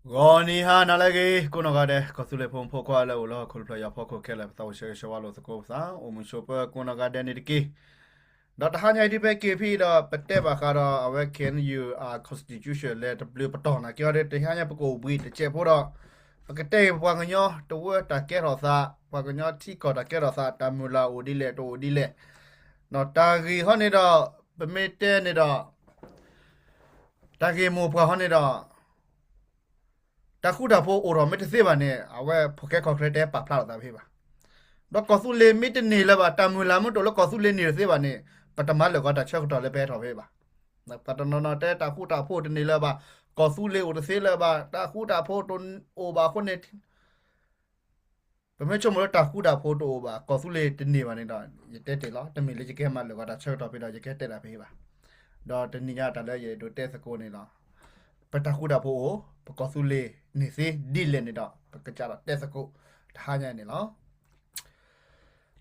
ဂီၤနံၤဟါနၤလၢအဂ့ၤ ကိးနီၢ်ဂၤဒဲး ကီၢ်သူလ့ၤဖိမုၣ်ဖိခွါလၢအိၣ်လၢဟီၣ်ခိၣ်တဖျၢၣ်ညါဖီခိၣ်ခဲလၢာ် ပသးအိၣ်ဆၢဂ့ၤဆၢဝါလိာ်သကိးပသး အိၣ်မုာ်ဆိးပၢၤကိးနီၢ်ဂၤဒဲးန့ၣ်တက့ၢ်. ဒီးတဟါညါအံၤဒ်ဖဲက့ၤဖဲအံၤဒီး ပတဲဘၣ်ဃးဒီးအဝဲ ခ့ၣ်အဲၣ်ယူၣ် အ constitution လဲၤတဘျုးပတီၢ်နာ်က့အီၤဒီး တဟါညါပကအိၣ်ဘှံးတစဲးဖိဒီး ပကတဲက့ၤပပှၤကညီတဝၢတၢ်ကဲထီၣ်သး ပှၤကညီထံကီၢ်တၢ်ကဲထီၣ်သး တၢ်မုၢ်လၢ်အိၣ်ဒ်လဲၣ်တအိၣ်ဒ်လဲၣ် တၢ်ဂ့ၢ်ဟီန့ၣ်ဒီး ပမ့ၢ်တဲန့ၣ်ဒီး တၢ်ဂ့ၢ်မိၢ်ပှၢ်ဟီန့ၣ်ဒီး တၢ်ဃူတၢ်ဖိးအိၣ်ထီၣ်မ့ၢ်တသ့ဘၣ်န့ၣ် အဝဲဖိၣ်ဃဲခီၣ်ချၢတဲပာ်ဖျါလိာ်သးဖဲဘၣ်. ဒီးကီၢ်သူလ့ၤမ့ၢ်တန့ၢ်လၢၤဘၣ် တၢ်မုၢ်လၢ်မ့ၢ်တအိၣ်လၢကီၢ်သူလ့ၤန့ၢ်တသ့ဘၣ်န့ၣ် ပတမၤလၢာ်ကီးတၢ်ဆၢကတီၢ်လၢပဟဲထီၣ်ဖဲဘၣ်. ပှၤတနီၤနီၤတဲတၢ်ဃူတၢ်ဖိးတန့ၢ်လၢၤဘၣ် ကီၢ်သူလ့ၤအိၣ်တသ့လၢၤဘၣ် တၢ်ဃူတၢ်ဖိးတအိၣ်ဘၣ်အဃိန့ၣ် ပမ့ၢ်ဆိကမိၣ်လၢတၢ်ဃူတၢ်ဖိးတအိၣ်ဘၣ် ကီၢ်သူလ့ၤတန့ၢ်ဘၣ်န့ၣ်ဒီး ယတဲတ့ၢ်လီၤ တမ့ၢ်လၢယကဟဲမၤလၢာ်ကီးတၢ်ဆၢကတီၢ်ဖဲဒီး ယကဟဲတဲတၢ်ဖဲဘၣ်. ဒီးတနံၤညါတၢ်လၢယအဲၣ်ဒိးတဲသကိးန့ၣ်လီၤ. ပတၢ်ဃူတၢ်ဖိးအိၣ် ပကီၢ်သူလ့ၤန့ၢ်သ့ဒ်လဲၣ်န့ၣ်ဒီး ပကစးဒီးတဲသကိးတဟါညါန့ၣ်လီၤ.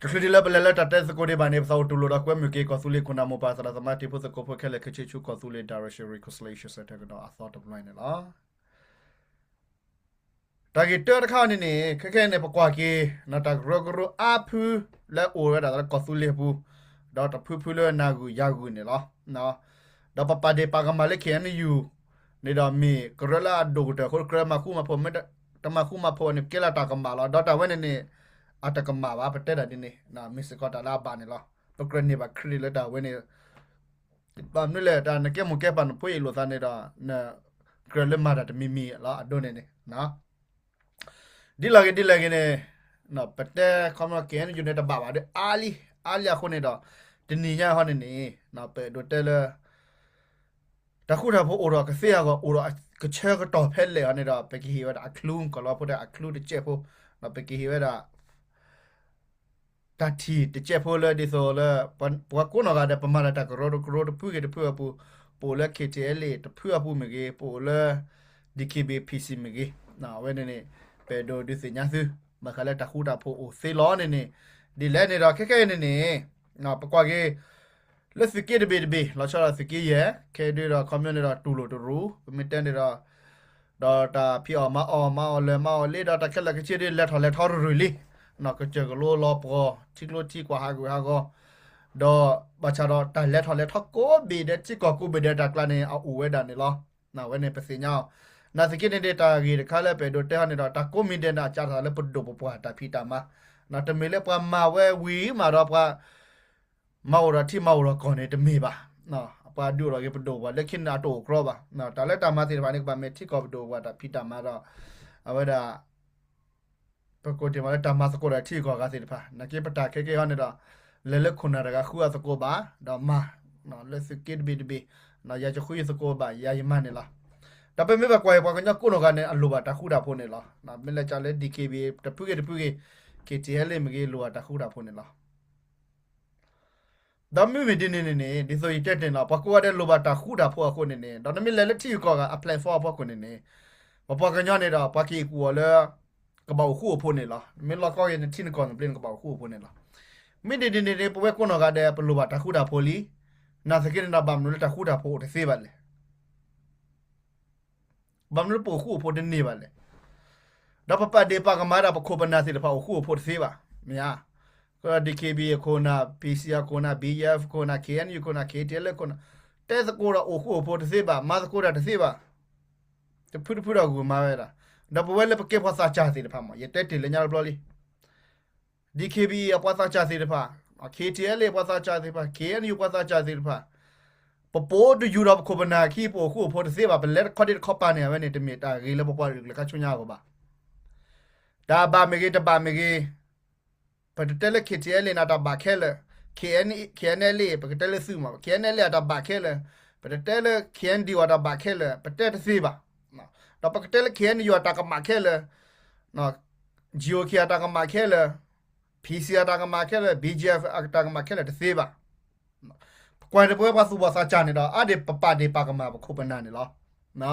တချုးဒ်လၢပလဲၤလၢတၢ်တဲသကိးဒံးဘၣ်န့ၣ် ပသးအိၣ်တူၢ်လိာ်ဒီးကွဲမုာ်က့ၤ ကီၢ်သူလ့ၤခိၣ်နၢ်မိၢ်ပၢ် သရၣ်သမါတံၤဖိသကိးဖိခဲလၢာ် ကဆံၣ်ဆူကီၢ်သူလ့ၤ Direction Reconciliation Center ကဒီးအသီတဘျီန့ၣ်လီၤ. တၢ်ဂ့ၢ်တၢတခါန့ၣ်န့ၣ် ခဲခဲအံၤန့ၣ် ပကွၢ်က့ၤ တၢ်ကရၢကရိအါဖုလၢအိၣ်ဝဲဒၣ်လၢကီၢ်သူလ့ၤအပူၤ, ဒီးတဖုဖုလၢနၤဂုာ်ယၤဂုာ်န့ၣ်လီၤ. ဒီးပပာ်ဒ့ၣ်ပာ်ကမၣ်လၢ ခ့ၣ်အဲၣ်ယူၣ် န့ၣ်ဒီးမ့ၢ်ကရၢလၢအဒိၣ်ကတၢၢ်အဃိ ကြၢးမၤဃူမၤဖိး မ့ၢ်တမၤဃူမၤဖိးဘၣ်န့ၣ် ပကဲလၢတၢ်ကမၣ်လီၤ. ဒီးတၢ်ဝဲန့ၣ်န့ၣ် အတကမၣ်ဘၣ် ပတဲတၢ်ဒ်န့ၣ် မ့ၢ်စ့ၢ်ကီးတၢ်လၢအဘၣ်န့ၣ်လီၤ. ပကြၢးန့ၢ်ဘၣ် credit လၢတၢ်ဝဲန့ၣ် ဘၣ်မနုၤလဲၣ် တၢ်နကဲမိၢ်ကဲပၢ်နဖိအ့ၣ်လိာ်သးန့ၣ်ဒီး နကြၢးလၢမၤတၢ်တမံၤမံၤလီၤ အဒိန့ၣ်န့ၣ် ဒ်လဲၣ်ဂ့ၤဒ်လဲၣ်ဂ့ၤန့ၣ် ပတဲခီမီ ခ့ၣ်အဲၣ်ယူၣ် န့ၣ် တဘၣ်ဘၣ်ဒီးအါလံ အါလံအဃိန့ၣ်ဒီး တနံၤညါဟီန့ၣ်န့ၣ် ပအဲၣ်ဒိးတဲလၢ တၢ်ဃူတၢ်ဖိးအိၣ်ဒီးကသ့အဂီၢ် အိၣ်ဒီးကဆၢကတီၢ်ဖဲလဲၣ်ဟီန့ၣ်ဒီး ပကဟ့ၣ်ဝဲဒၣ်အ clue ကီၢ်လီၤဖိတဲအ clue တစဲးဖိ ပကဟ့ၣ်ဝဲဒၣ် တၢ်ထံၣ်တစဲးဖိလၢဒ်သိးလၢ ပှၤကိးနီၢ်ဂၤဒဲး ပမၤတၢ်တၢ်ကရၢကရိတဖုဂ့ၤတဖုအပူၤ, ပအိၣ်လၢ ခ့ၣ်ထံၣ်အဲၣ်လ့ၣ် တဖုအပူၤမ့ၢ်ဂ့ၤ, ပအိၣ်လၢ ဒံၣ်ခ့ၣ်ဘံၣ် ဖံၣ်စံၣ် မ့ၢ်ဂ့ၤ, အဝဲန့ၣ်န့ၣ် ပအဲၣ်ဒိးဒုးသ့ၣ်ညါသု ဘၣ်ဃးလၢတၢ်ဃူတၢ်ဖိးအိၣ်သ့လီၤန့ၣ်န့ၣ်, ဒ်လဲၣ်န့ၣ်ဒီး ခဲခဲအံၤန့ၣ်န့ၣ် ပကွၢ်က့ၤ လၢသုးက့တဘ့ၣ်တဘ့ၣ် လီၤဆီဒၣ်သုးက့ယဲၢ် ခဲအံၤဒီး ခီပညီန့ၣ်ဒီး တူၢ်လိာ်တရူး ပမ့ၢ်တဲန့ၣ်ဒီး ဒီးတၢ်ဖံးအီၣ်မၤအီၣ် မၤအီၣ်လၢာ်မၤအီၣ်လ့ ဒီးတၢ်ခဲလၢာ်ခဲဆ့ဒ်လဲၤထီၣ်လဲၤထီတရူးလံ, ကစၢၢ်ကလိလီၤပှီၢ် ထံကျိထံကွၢ်ဟးဂူာ်ဟးဂီၤ, ဒီးဘၣ်ဆၣ်ဒီးတၢ်လဲၤထီၣ်လဲၤထီကိးဘ့ၣ်ဒဲး ထံကီၢ်ကိးဘ့ၣ်ဒဲးတၢ်ကျါန့ၣ် အအိၣ်ဝဲဒၣ်န့ၣ်လီၤ. အဝဲန့ၣ်ပသ့ၣ်ညါအီၤ, နာ်သက့န့ၣ်ဒ်တၢ်ဂ့ၢ်တခါလၢပအဲၣ်ဒိးတဲဟီန့ၣ်ဒီး တၢ်ကိးမံၤဒဲးန့ၣ် အစးထီၣ်လၢပဒိၣ်ပပှၢ်တၢ်ဖံးတၢ်မၤ, တမ့ၢ်လၢပှၤမၤဝဲဝံၤမးဒီးပှၤ မၤအိၣ်ဒီးထံမၤအိၣ်ဒီးကီၢ်န့ၣ်တမ့ၢ်ဘၣ်. ပှၤဒုးအိၣ်ထီၣ်က့ၤပဒိၣ်ပပှၢ်လၢခံန့ၣ်အတအိၣ်ကြီဘၣ်. တၢ်လၢတၢ်မၤသ့ၣ်တဖၣ်န့ၣ် ကဘၣ်မ့ၢ်ထံကီၢ်ပဒိၣ်ပပှၢ်တၢ်ဖံးတၢ်မၤဒီး အဝဲဒၣ် ပကိးတ့ၢ်မးလၢတၢ်မၤသကိးဒီးထံဂုၤကီၢ်ဂၤသ့ၣ်တဖၣ် နာ်က့ပတၢ်ခဲကဲဟီန့ၣ်ဒီး လဲၤလၢခိၣ်နၢ်တဂၤဃုအသကိးဘၣ် ဒီးမၤ လၢသုးက့တဘ့ၣ်တဘ့ၣ် ယၤယဃုယသကိးဘၣ် ယၤယမၤန့ၣ်လီၤ. ဒီးပမ့ၢ်ဘၣ်ကွၢ်အံၤ ပှၤကညီကိးနီၢ်ဂၤန့ၣ် အလိၣ်ဘၣ်တၢ်ဃူတၢ်ဖိးန့ၣ်လီၤ. မ့ၢ်လဲၤကးလၢ ဒံၣ်ခ့ၣ်ဘံၣ် တဖုဂ့ၤတဖုဂ့ၤ ခ့ၣ်ထံၣ်အဲၣ်လ့ၣ် မ့ၢ်ဂ့ၤ လိၣ်ဘၣ်တၢ်ဃူတၢ်ဖိးန့ၣ်လီၤ. ဒီးမ့မ့ၢ်ဒ်န့ၣ်န့ၣ်န့ၣ် ဒ်သိးယတဲတ့ၢ်န့ၣ်လီၤ ပှၤကိးဂၤဒဲးလိၣ်ဘၣ်တၢ်ဃူတၢ်ဖိးအဃိန့ၣ်န့ၣ် ဒီးနမ့ၢ်လဲၤလၢထံဂုၤကီၢ်ဂၤအ platform အဖီခိၣ်န့ၣ်န့ၣ် ပပှၤကညီန့ၣ်ဒီး ပှၤက့ၤကူၣ်အီၤလၢ ကဘၣ်အိၣ်ဃူအိၣ်ဖိးန့ၣ်လီၤ. မ့ၢ်လီၢ်ကီက့ၤနထံနကီၢ်န့ၣ်ဘျီန့ၣ် ကဘၣ်အိၣ်ဃူအိၣ်ဖိးန့ၣ်လီၤ. မ့ၢ်ဒ်န့ၣ်န့ၣ်န့ၣ် ပဝဲကိးနီၢ်ဂၤဒဲး ပလိၣ်ဘၣ်တၢ်ဃူတၢ်ဖိးလံ. နာ်သက့န့ၣ်ဒီး ဘၣ်မနုၤလၢတၢ်ဃူတၢ်ဖိးအိၣ်တသ့ဘၣ်လဲၣ်. ဘၣ်မနုၤလၢပအိၣ်ဃူအိၣ်ဖိးတန့ၢ်ဘၣ်လဲၣ်. ဒီးပပာ်ဒ့ၣ်ပာ်ကမၣ်ဒၣ်ပခိၣ်ပနၢ်သ့ၣ်တဖၣ်အိၣ်ဃူအိၣ်ဖိးတသ့ဘၣ်. မ့ၢ်ဧါ. က ဒံၣ်ခ့ၣ်ဘံၣ်အခိၣ်နၢ်, ပံၣ်စံၣ်အခိၣ်နၢ်, ဘံၣ်ယဲၣ်အခိၣ်နၢ်, ခ့ၣ်အဲၣ်ယူၣ်ခိၣ်နၢ်, ခ့ၣ်ထံၣ်အဲၣ်လ့ၣ်ခိၣ်နၢ်, တဲသကိးဒီးအိၣ်ဃူအိၣ်ဖိးတသ့ဘၣ်, မၤသကိးတၢ်တသ့ဘၣ်. တဖုတဖုဒီးဂုာ်မၤဝဲဒၣ်. ဒီးပဝဲလၢပကဲပှၤသးစၢ်သ့ၣ်တဖၣ်မး ယတဲတ့ၢ်လၢညါတဘျီလံ ဒံၣ်ခ့ၣ်ဘံၣ်အပှၤသးစၢ်သ့ၣ်တဖၣ်, ခ့ၣ်ထံၣ်အဲၣ်လ့ၣ်အပှၤသးစၢ်သ့ၣ်တဖၣ်, ခ့ၣ်အဲၣ်ယူၣ်ပှၤသးစၢ်သ့ၣ်တဖၣ်, ပပိာ်တယူၢ်ဒီးပခိၣ်ပနၢ်အခံ ပအိၣ်ဃူအိၣ်ဖိးတသ့ဘၣ်, ပလဲၤတခီဒ့တခီပၤန့ၣ် အဝဲန့ၣ် တမ့ၢ်တၢ်ဂ့ၤလၢပပှၤကလုာ်ကလုာ်ခါဆူညါအဂီၢ်ဘၣ်. တၢ်ဘၣ်မ့ၢ်ဂ့ၤ တဘၣ်မ့ၢ်ဂ့ၤ, ပတတဲလၢ ခ့ၣ်ထံၣ်အဲၣ်လ့ၣ်န့ၣ် အတၢ်ဘၣ်ခဲလၢာ်, ခ့ၣ်အဲၣ်လ့ၣ် ပကတဲလၢသုးမး, ခ့ၣ်အဲၣ်လ့ၣ်အတၢ်ဘၣ်ခဲလၢာ်, ပတတဲလၢ ခ့ၣ်အဲၣ်ယူၣ် အတၢ်ဘၣ်ခဲလၢာ်, ပတဲတသ့ဘၣ်. ဒီးပကတဲလၢ ခ့ၣ်အဲၣ်ယူၣ် အတၢ်ကမၣ်ခဲလၢာ်, ကၠံၣ်အိၣ်ခ့ၣ် အတၢ်ကမၣ်ခဲလၢာ်, ဖံၣ်စံၣ် အတၢ်ကမၣ်ခဲလၢာ်, ဘံၣ်ယဲၣ်အတၢ်ကမၣ်ခဲလၢာ်တသ့ဘၣ်. ပကွၢ်န့ၣ်ပဝဲပှၤသူၣ်ဘီၣ်သးစၢ်န့ၣ်ဒီး အါဒံးပပာ်ဒ့ၣ်ပာ်ကမၣ်ပခိၣ်ပနၢ်န့ၣ်လီၤ.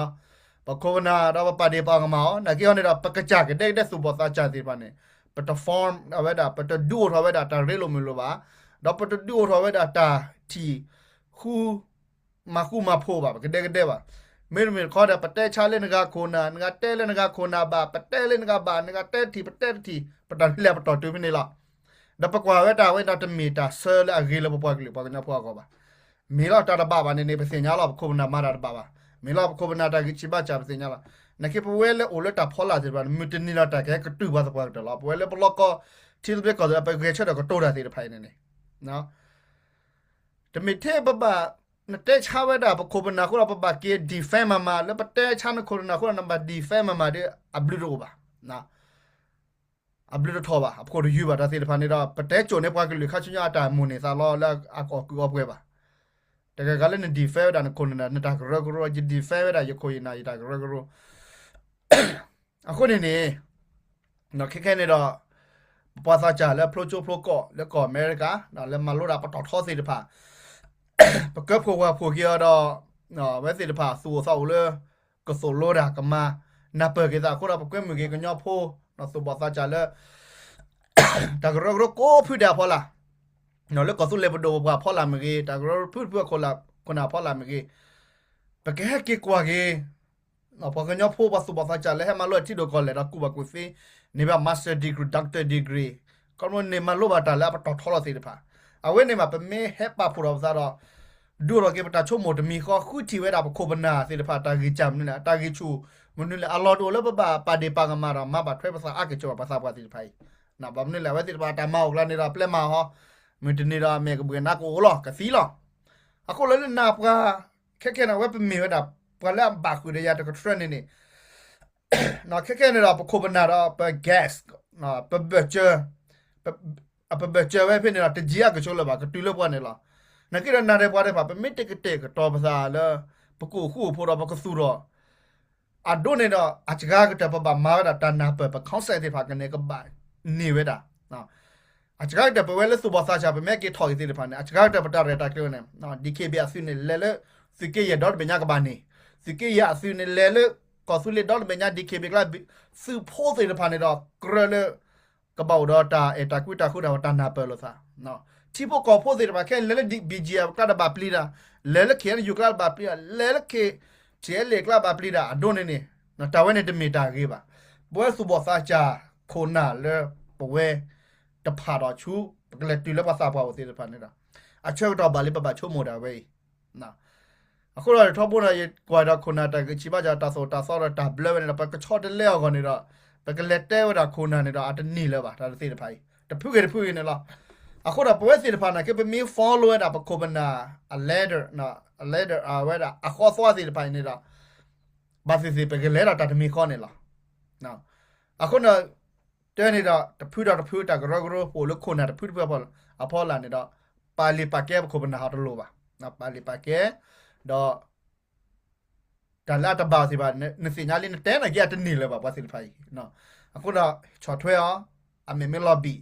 ပခိၣ်ပနၢ်ဒီးပပာ်ဒ့ၣ်ပာ်ကမၣ်အီၤ, နာ်က့ဟီန့ၣ်ဒီး ပကစၢ်ကဒဲကဒဲသူၣ်ဘီၣ်သးစၢ်သ့ၣ်တဖၣ်န့ၣ် ပတ form အဝဲဒၣ် ပတဒုးအိၣ်ထီၣ်ဝဲဒၣ်တၢ်ရ့လိာ်မုာ်လိာ်ဘၣ်, ဒီးပတဒုးအိၣ်ထီၣ်ဝဲဒၣ်တၢ်ထံၣ်ဃူ မၤဃူမၤဖိးဘၣ် ပကဒဲကဒဲဘၣ်. မ့တမ့ၢ်တခီဒီး ပတဲဆါလၢနဂၤခိၣ်နၢ်, နဂၤတဲလၢနဂၤခိၣ်နၢ်ဘၣ်, ပတဲလၢနဂၤဘၣ်, နဂၤတဲတထံၣ် ပတဲတထံၣ်, ပတၢ်လဲၤပတီၢ်တုၤဖဲန့ၣ်လီၤ. ဒီးပကွၢ်ဝဲတၢ်ဝဲဒီး တမ့ၢ်တၢ်ဆၢလၢအဂ့ၤလၢပပှၤကလုာ်ပှၤကညီဖိအဂီၢ်ဘၣ်. မ့ၢ်လီၤတၢ်တဘၣ်ဘၣ်န့ၣ်န့ၣ် ပသ့ၣ်ညါလီၤ ပခိၣ်ပနၢ်မၤတၢ်တဘၣ်ဘၣ်. မ့ၢ်လီၤပခိၣ်ပနၢ်တၢ်ဂံၢ်ဆံးဘါစၢ် ပသ့ၣ်ညါလီၤ. နာ်က့ပဝဲလၢအိၣ်လၢတၢ်ဖီလာ်သ့ၣ်တဖၣ်န့ၣ် မုၢ်တနံၤဒီးတၢ်ကဟဲကတုၤပှၤသပှၢ်ကတၢၢ်လီၤ. ပဝဲလၢပလီၢ်ကီၢ်ထံသဘျ့ကီၢ်သဘျ့ ပဂဲၤဆၢထၢၣ်ကတိၤတၢ်သ့ၣ်တဖၣ်အံၤန့ၣ်န့ၣ် တမ့ၢ်ထဲပဘၣ် နတဲဆါဝဲဒၣ်ပခိၣ်ပနၢ်အဃိဒီး ပဘၣ်က့ၤ defend မၤမၤ လၢပတဲဆါနခိၣ်နနၢ်အဃိဒီး နဘၣ် defend မၤမၤဒီး အဘျုးတအိၣ်ဘၣ်, အဘျုးတထီၣ်ဘၣ်, အဖှိၣ်တယုၢ်ဘၣ် တၢ်သ့ၣ်တဖၣ်န့ၣ်ဒီး ပတဲကိၣ်န့ၢ်ပှၤကလုာ်ခါဆူညါအတၢ်မိၣ်န့ၢ်သးလီၤ လၢအကအီၣ်ကုၢ်အီပှဲၤဘၣ်. တဂၤဂၤလၢန defend ဝဲဒၣ်နခိၣ်နနၢ် နတၢ်ကရၢကရိ, ယ defend ဝဲဒၣ်ယခိၣ်ယနၢ် ယတၢ်ကရၢကရိ အဃိန့ၣ်န့ၣ် ခဲခဲန့ၣ်ဒီး ပပှၤသးစၢ်လၢဖျိကၠိဖျိကီၢ် လၢကီၢ်အမဲရကၤ လၢမၤလိဒၣ်ပတီၢ်ထီသ့ၣ်တဖၣ် ပကၢဖှိၣ်ဝၤဖှိၣ်က့ၤအီၤဒီး အဝဲသ့ၣ်တဖၣ်သူၣ်အိၣ်သးအိၣ်လၢ ကသိၣ်လိတၢ်ကမၤနၢ်ပၢၢ်က့ၤသးအဃိဒီး ပကွဲမုာ်က့ၤကညီဖိ သူၣ်ဘီၣ်သးစၢ်လၢ တၢ်ကရၢကရိကိးဖုဒဲးအဖီလာ်, လၢကီၢ်သူလ့ၤပဒိၣ်ပပှၢ်အဖီလာ်မ့ၢ်ဂ့ၤ, တၢ်ကရၢကရိဖုတဖုအခိၣ်နၢ်အဖီလာ်မ့ၢ်ဂ့ၤ, ပကဟဲက့ၤကွၢ်က့ၤ ပှၤကညီဖိပှၤသူၣ်ဘီၣ်သးစၢ်လၢဟဲမၤလိထံဒိၣ်ကီၢ်လဲၢ်ဒီးကူၣ်ဘၣ်ကူၣ်သ့ န့ၢ်ဘၣ် master degree, doctor degree, ခီဖျိန့ၣ်မၤလိဘၣ်တၢ်လၢအပတီၢ်ထီလီၤသ့ၣ်တဖၣ်, အဝဲန့ၣ်မး ပမ့ၢ်ဟဲပာ်ဖှိၣ်ထီၣ်ပသးဒီး ဒုးအိၣ်ထီၣ်က့ၤပတၢ်ဆိကမိၣ်တမံၤဃီ ဃုထံၣ်ဝဲဒၣ်ပခိၣ်ပနၢ်သ့ၣ်တဖၣ် တၢ်ဂံၢ်စၢ်မနုၤလဲၣ်, တၢ်ဂံၢ်ဆူၣ်မနုၤလဲၣ်, အလီၢ်တအိၣ်လၢပဘၣ်ပာ်ဒ့ၣ်ပာ်ကမၣ်ဒီး မၤဘၣ်ထွဲပသးအါကဲၣ်ဆိးဘၣ်ပှၤသးပှၢ်သ့ၣ်တဖၣ်အံၤ, ဘၣ်မနုၤလဲၣ် အဝဲသ့ၣ်တဖၣ်တၢ်မၤအိၣ်ကျါန့ၣ်ဒီး ပျဲမၤအီၤ, မုၢ်တနံၤဒီးအမဲာ်ကဘှံးနါကအိၣ်လီၤ ကသံလီၤ. အဃိလၢလၢနၤပှၤ ခဲခဲန့ၣ် အဝဲပမ့ၢ်ဝဲဒၣ် ပှၤလၢအဘၣ်ဃုာ်ဒီးယၤတကထြၢန့ၣ်န့ၣ် ခဲခဲန့ၣ်ဒီး ပခိၣ်ပနၢ်ဒီး ပ gas, ပဘၢၣ်စၢၤ, ပဘၢၣ်စၢၤဝဲဖဲန့ၣ်ဒီး တယံာ်အကဆိးလၢၤဘၣ် ကတုၤလၢပှၤန့ၣ်လီၤ. နာ်က့ဒီးနၤဒီးပှၤသ့ၣ်တဖၣ် ပမ့ၢ်တကတဲာ်ကတီၤပသးလၢ ပကအိၣ်ဃူအိၣ်ဖိးဒီး ပကသူၣ်ထီၣ် အဒိန့ၣ်ဒီး အစှၤကတၢၢ်ပဘၣ်မၤဝဲဒၣ်တၢ်နၢ်ပၢၢ် ပ concept သ့ၣ်တဖၣ်ကန့ၣ် ကဘၣ်န့ၢ်ဝဲဒၣ် အစှၤကတၢၢ်ပဝဲလၢသူၣ်ဘီၣ်သးစၢ် ပမ့ၢ်က့ၤထီၣ်က့ၤသ့ၣ်တဖၣ်န့ၣ် အစှၤကတၢၢ်ပတၢ်ရဲၣ်တၢ်ကျဲၤန့ၣ် DKBA အသုးန့ၣ် လဲၤလၢ သုးက့ယဲၢ်ဒီတဘ့ၣ်ညါကဘၣ်န့ၣ်, သုးက့ယဲၢ်အသုးန့ၣ် လဲၤလၢကီၢ်သူလ့ၤဒီတဘ့ၣ်ညါ DKBA ကျါ သုးဖိသ့ၣ်တဖၣ်န့ၣ်ဒီး ကြၢးလၢ ကဘၣ်အိၣ်ဒီးတၢ်အဲၣ်တၢ်ကွံတၢ်ဃူတၢ်ဖိးတၢ်နၢ်ပၢၢ်လိာ်သး ထံဖိကီၢ်ဖိသ့ၣ်တဖၣ်ခဲအံၤ လဲၤလၢ BGF ကျါတဘၣ်ပျံၤတၢ်, လဲၤလၢ KNU ကျါတဘၣ်ပျံၤတၢ်, လဲၤလၢ KTLA ကျါဘၣ်ပျံၤတၢ် အဒိန့ၣ်န့ၣ် တၢ်ဝဲန့ၣ်တမ့ၢ်တၢ်ဂ့ၤဘၣ်. ပဝဲသူၣ်ဘီၣ်သးစၢ်ခိၣ်နၢ်လၢပဝဲတဖၣ်ဒီးဆူ ပကလဲၤတုၤလၢပှၤသးပှၢ်အိၣ်သ့ၣ်တဖၣ်န့ၣ်ဒီး အဆၢကတီၢ်ဘၣ်လံ ပဘၣ်ဆိကမိၣ်ဒၣ်ဝဲအံၤ အဃိဒီးထီဘိန့ၣ် ယကွၢ်ဒီးခိၣ်နၢ်တၢ်ဂံၢ်ဆံးဘါစၢ် တၢ်သိၣ်တၢ်သီဒီးတၢ်ဘျၢဝဲန့ၣ်ဒီး ပကဆီတလဲအဂီၢ်န့ၣ်ဒီး ပကလဲၤတဲဝဲဒၣ်ခိၣ်နၢ်န့ၣ်ဒီး အတန့ၢ်လၢၤဘၣ် တၢ်သ့ၣ်တဖၣ်အံၤ တဖုဂ့ၤတဖုဂ့ၤန့ၣ်လီၤ. အဃိဒီးပဝဲသ့ၣ်တဖၣ်န့ၣ်က့ ပမ့ၢ် follow ဝဲဒၣ်ပခိၣ်ပနၢ် အ leader, အ leader အဝဲဒၣ်အဃီသီသ့ၣ်တဖၣ်အံၤန့ၣ်ဒီး ဘၣ်သ့ၣ်သ့ၣ် ပကလဲၤဒၣ်တၢ်တမံၤဃီန့ၣ်လီၤ. အဃိန့ၣ် တဲန့ၣ်ဒီး တဖုဒီးတဖုတၢ်ကရၢကရိ ပအိၣ်လၢခိၣ်နၢ်တဖုတဖုအဖီလာ်န့ၣ်ဒီး ပာ်လုၢ်ပာ်ကဲပခိၣ်ပနၢ်ဟီတလိၣ်ဘၣ်. ပာ်လုၢ်ပာ်ကဲ ဒီး တၢ်လၢအတဘၣ်သ့ၣ်တဖၣ် နသ့ၣ်ညါလံ နတဲနာ်က့ အတန့ၢ်လၢၤဘၣ် ပှၤသ့ၣ်တဖၣ်အံၤ. အဃိဒီး ဆီၣ်ထွဲအီၤ အမဲာ်မ့ၢ်လီၤဘံၣ်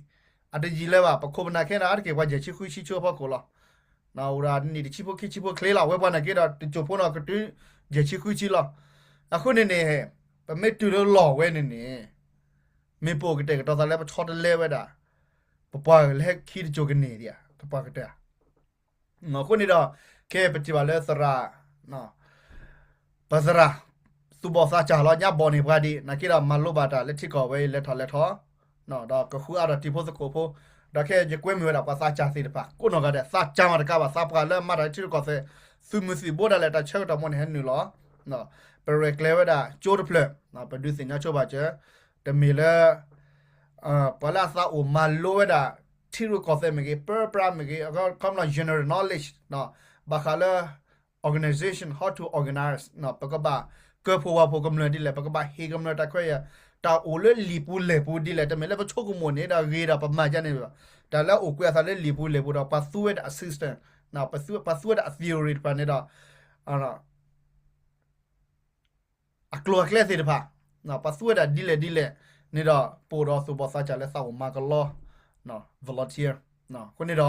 အတယံာ်လၢၤဘၣ်. ပခိၣ်ပနၢ်ခဲန့ၣ် အါတက့ၢ်ပှၤယဲၢ်ဆံဃုဆံဆူအဖီခိၣ်လီၤ. အိၣ်ဒီးနံၣ်တဆံဖိခံဆံဖိချ့လီၤ. ဝဲပှၤနာ်က့ဒီး တစိၢ်ဖိန့ၣ် ကတုၤယဲၢ်ဆံဃုဆံလီၤ. အဃိန့ၣ်န့ၣ် ပမ့ၢ်တုၤလၢလီၢ်ဝဲန့ၣ်န့ၣ် မ့ၢ်ပအိၣ်ကတဲာ်ကတီၤသးလၢပဆီတလဲဝဲဒၣ် ပပှၤလၢခံတစိၤကန့ၢ်ဒံးဧါ ပပှၤကတၢၢ်ဧါ. အဃိန့ၣ်ဒီး ခဲပထံၣ်ဘၣ်လၢသရၣ် ပသရၣ် သူၣ်ဘီၣ်သးစၢ်လီၤ ညါဘီၣ်န့ၢ်ပှၤဒံး နာ်က့ဒီးမၤလိဘၣ်တၢ်လၢထံကီၢ်ဝဲအံၤ လဲၤထီၣ်လဲၤထီၣ် ဒီးကဃုအါထီၣ်တံၤဖိသကိးဖိ ဒီးခဲယကွဲမုာ်ဝဲဒၣ်ပှၤသးစၢ်သ့ၣ်တဖၣ် ကိးနီၢ်ဂၤဒဲး သးစၢ်မးတကးဘၣ် သးပှၢ်လၢမၤတၢ်လၢထံရူၢ်ကီၢ်သဲး သုးမုၢ်သံၣ်ဘိဒၣ်လဲာ် တၢ်ဆၢကတီၢ်မ့ၢ်န့ၣ် ဟဲနုာ်လီၤ ပရဲၣ်ကျဲၤဝဲဒၣ်ကၠိတဖျၢၣ် ပဒုးသ့ၣ်ညါဆိဘၣ်စၢၤ တမ့ၢ်လၢ ပှၤလၢအသးအိၣ်မၤလိဝဲဒၣ် ထံရူၢ်ကီၢ်သဲးမ့ၢ်ဂ့ၤ ပၢပြးမ့ၢ်ဂ့ၤ အခီပညီ general knowledge ဘၣ်ဃးလၢ organization, how to organize ပကဘၣ်ကၢဖှိၣ်ဝၤဖှိၣ်ကမျၢၢ်ဒ်လဲၣ် ပကဘၣ်ဟ့ၣ်ကမျၢၢ်တၢ်ခွဲးယာ် တၢ်အိၣ်လၢလံာ်ပူၤလဲၢ်ပူၤဒ်လဲၣ် တမ့ၢ်လၢပဆိကမိၣ်န့ၣ်ဒီးဂ့ၤဒီးပမၤဒ်န့ၣ်ဘၣ်. တၢ်လၢအအိၣ်ကွဲးအသးလၢလံာ်ပူၤလဲၢ်ပူၤဒီး ပှၤသူဝဲဒၣ်အ system, ပှၤသူဝဲဒၣ်အ theory တဖၣ်န့ၣ်ဒီး အကျိၤအကျဲသ့ၣ်တဖၣ် ပှၤသူဝဲဒၣ်ဒ်လဲၣ်ဒ်လဲၣ်န့ၣ်ဒီး ပအိၣ်ဒီးသူၣ်ဘီၣ်သးစၢ်လၢသးအိၣ်မၤကလီ volunteer အဃိန့ၣ်ဒီး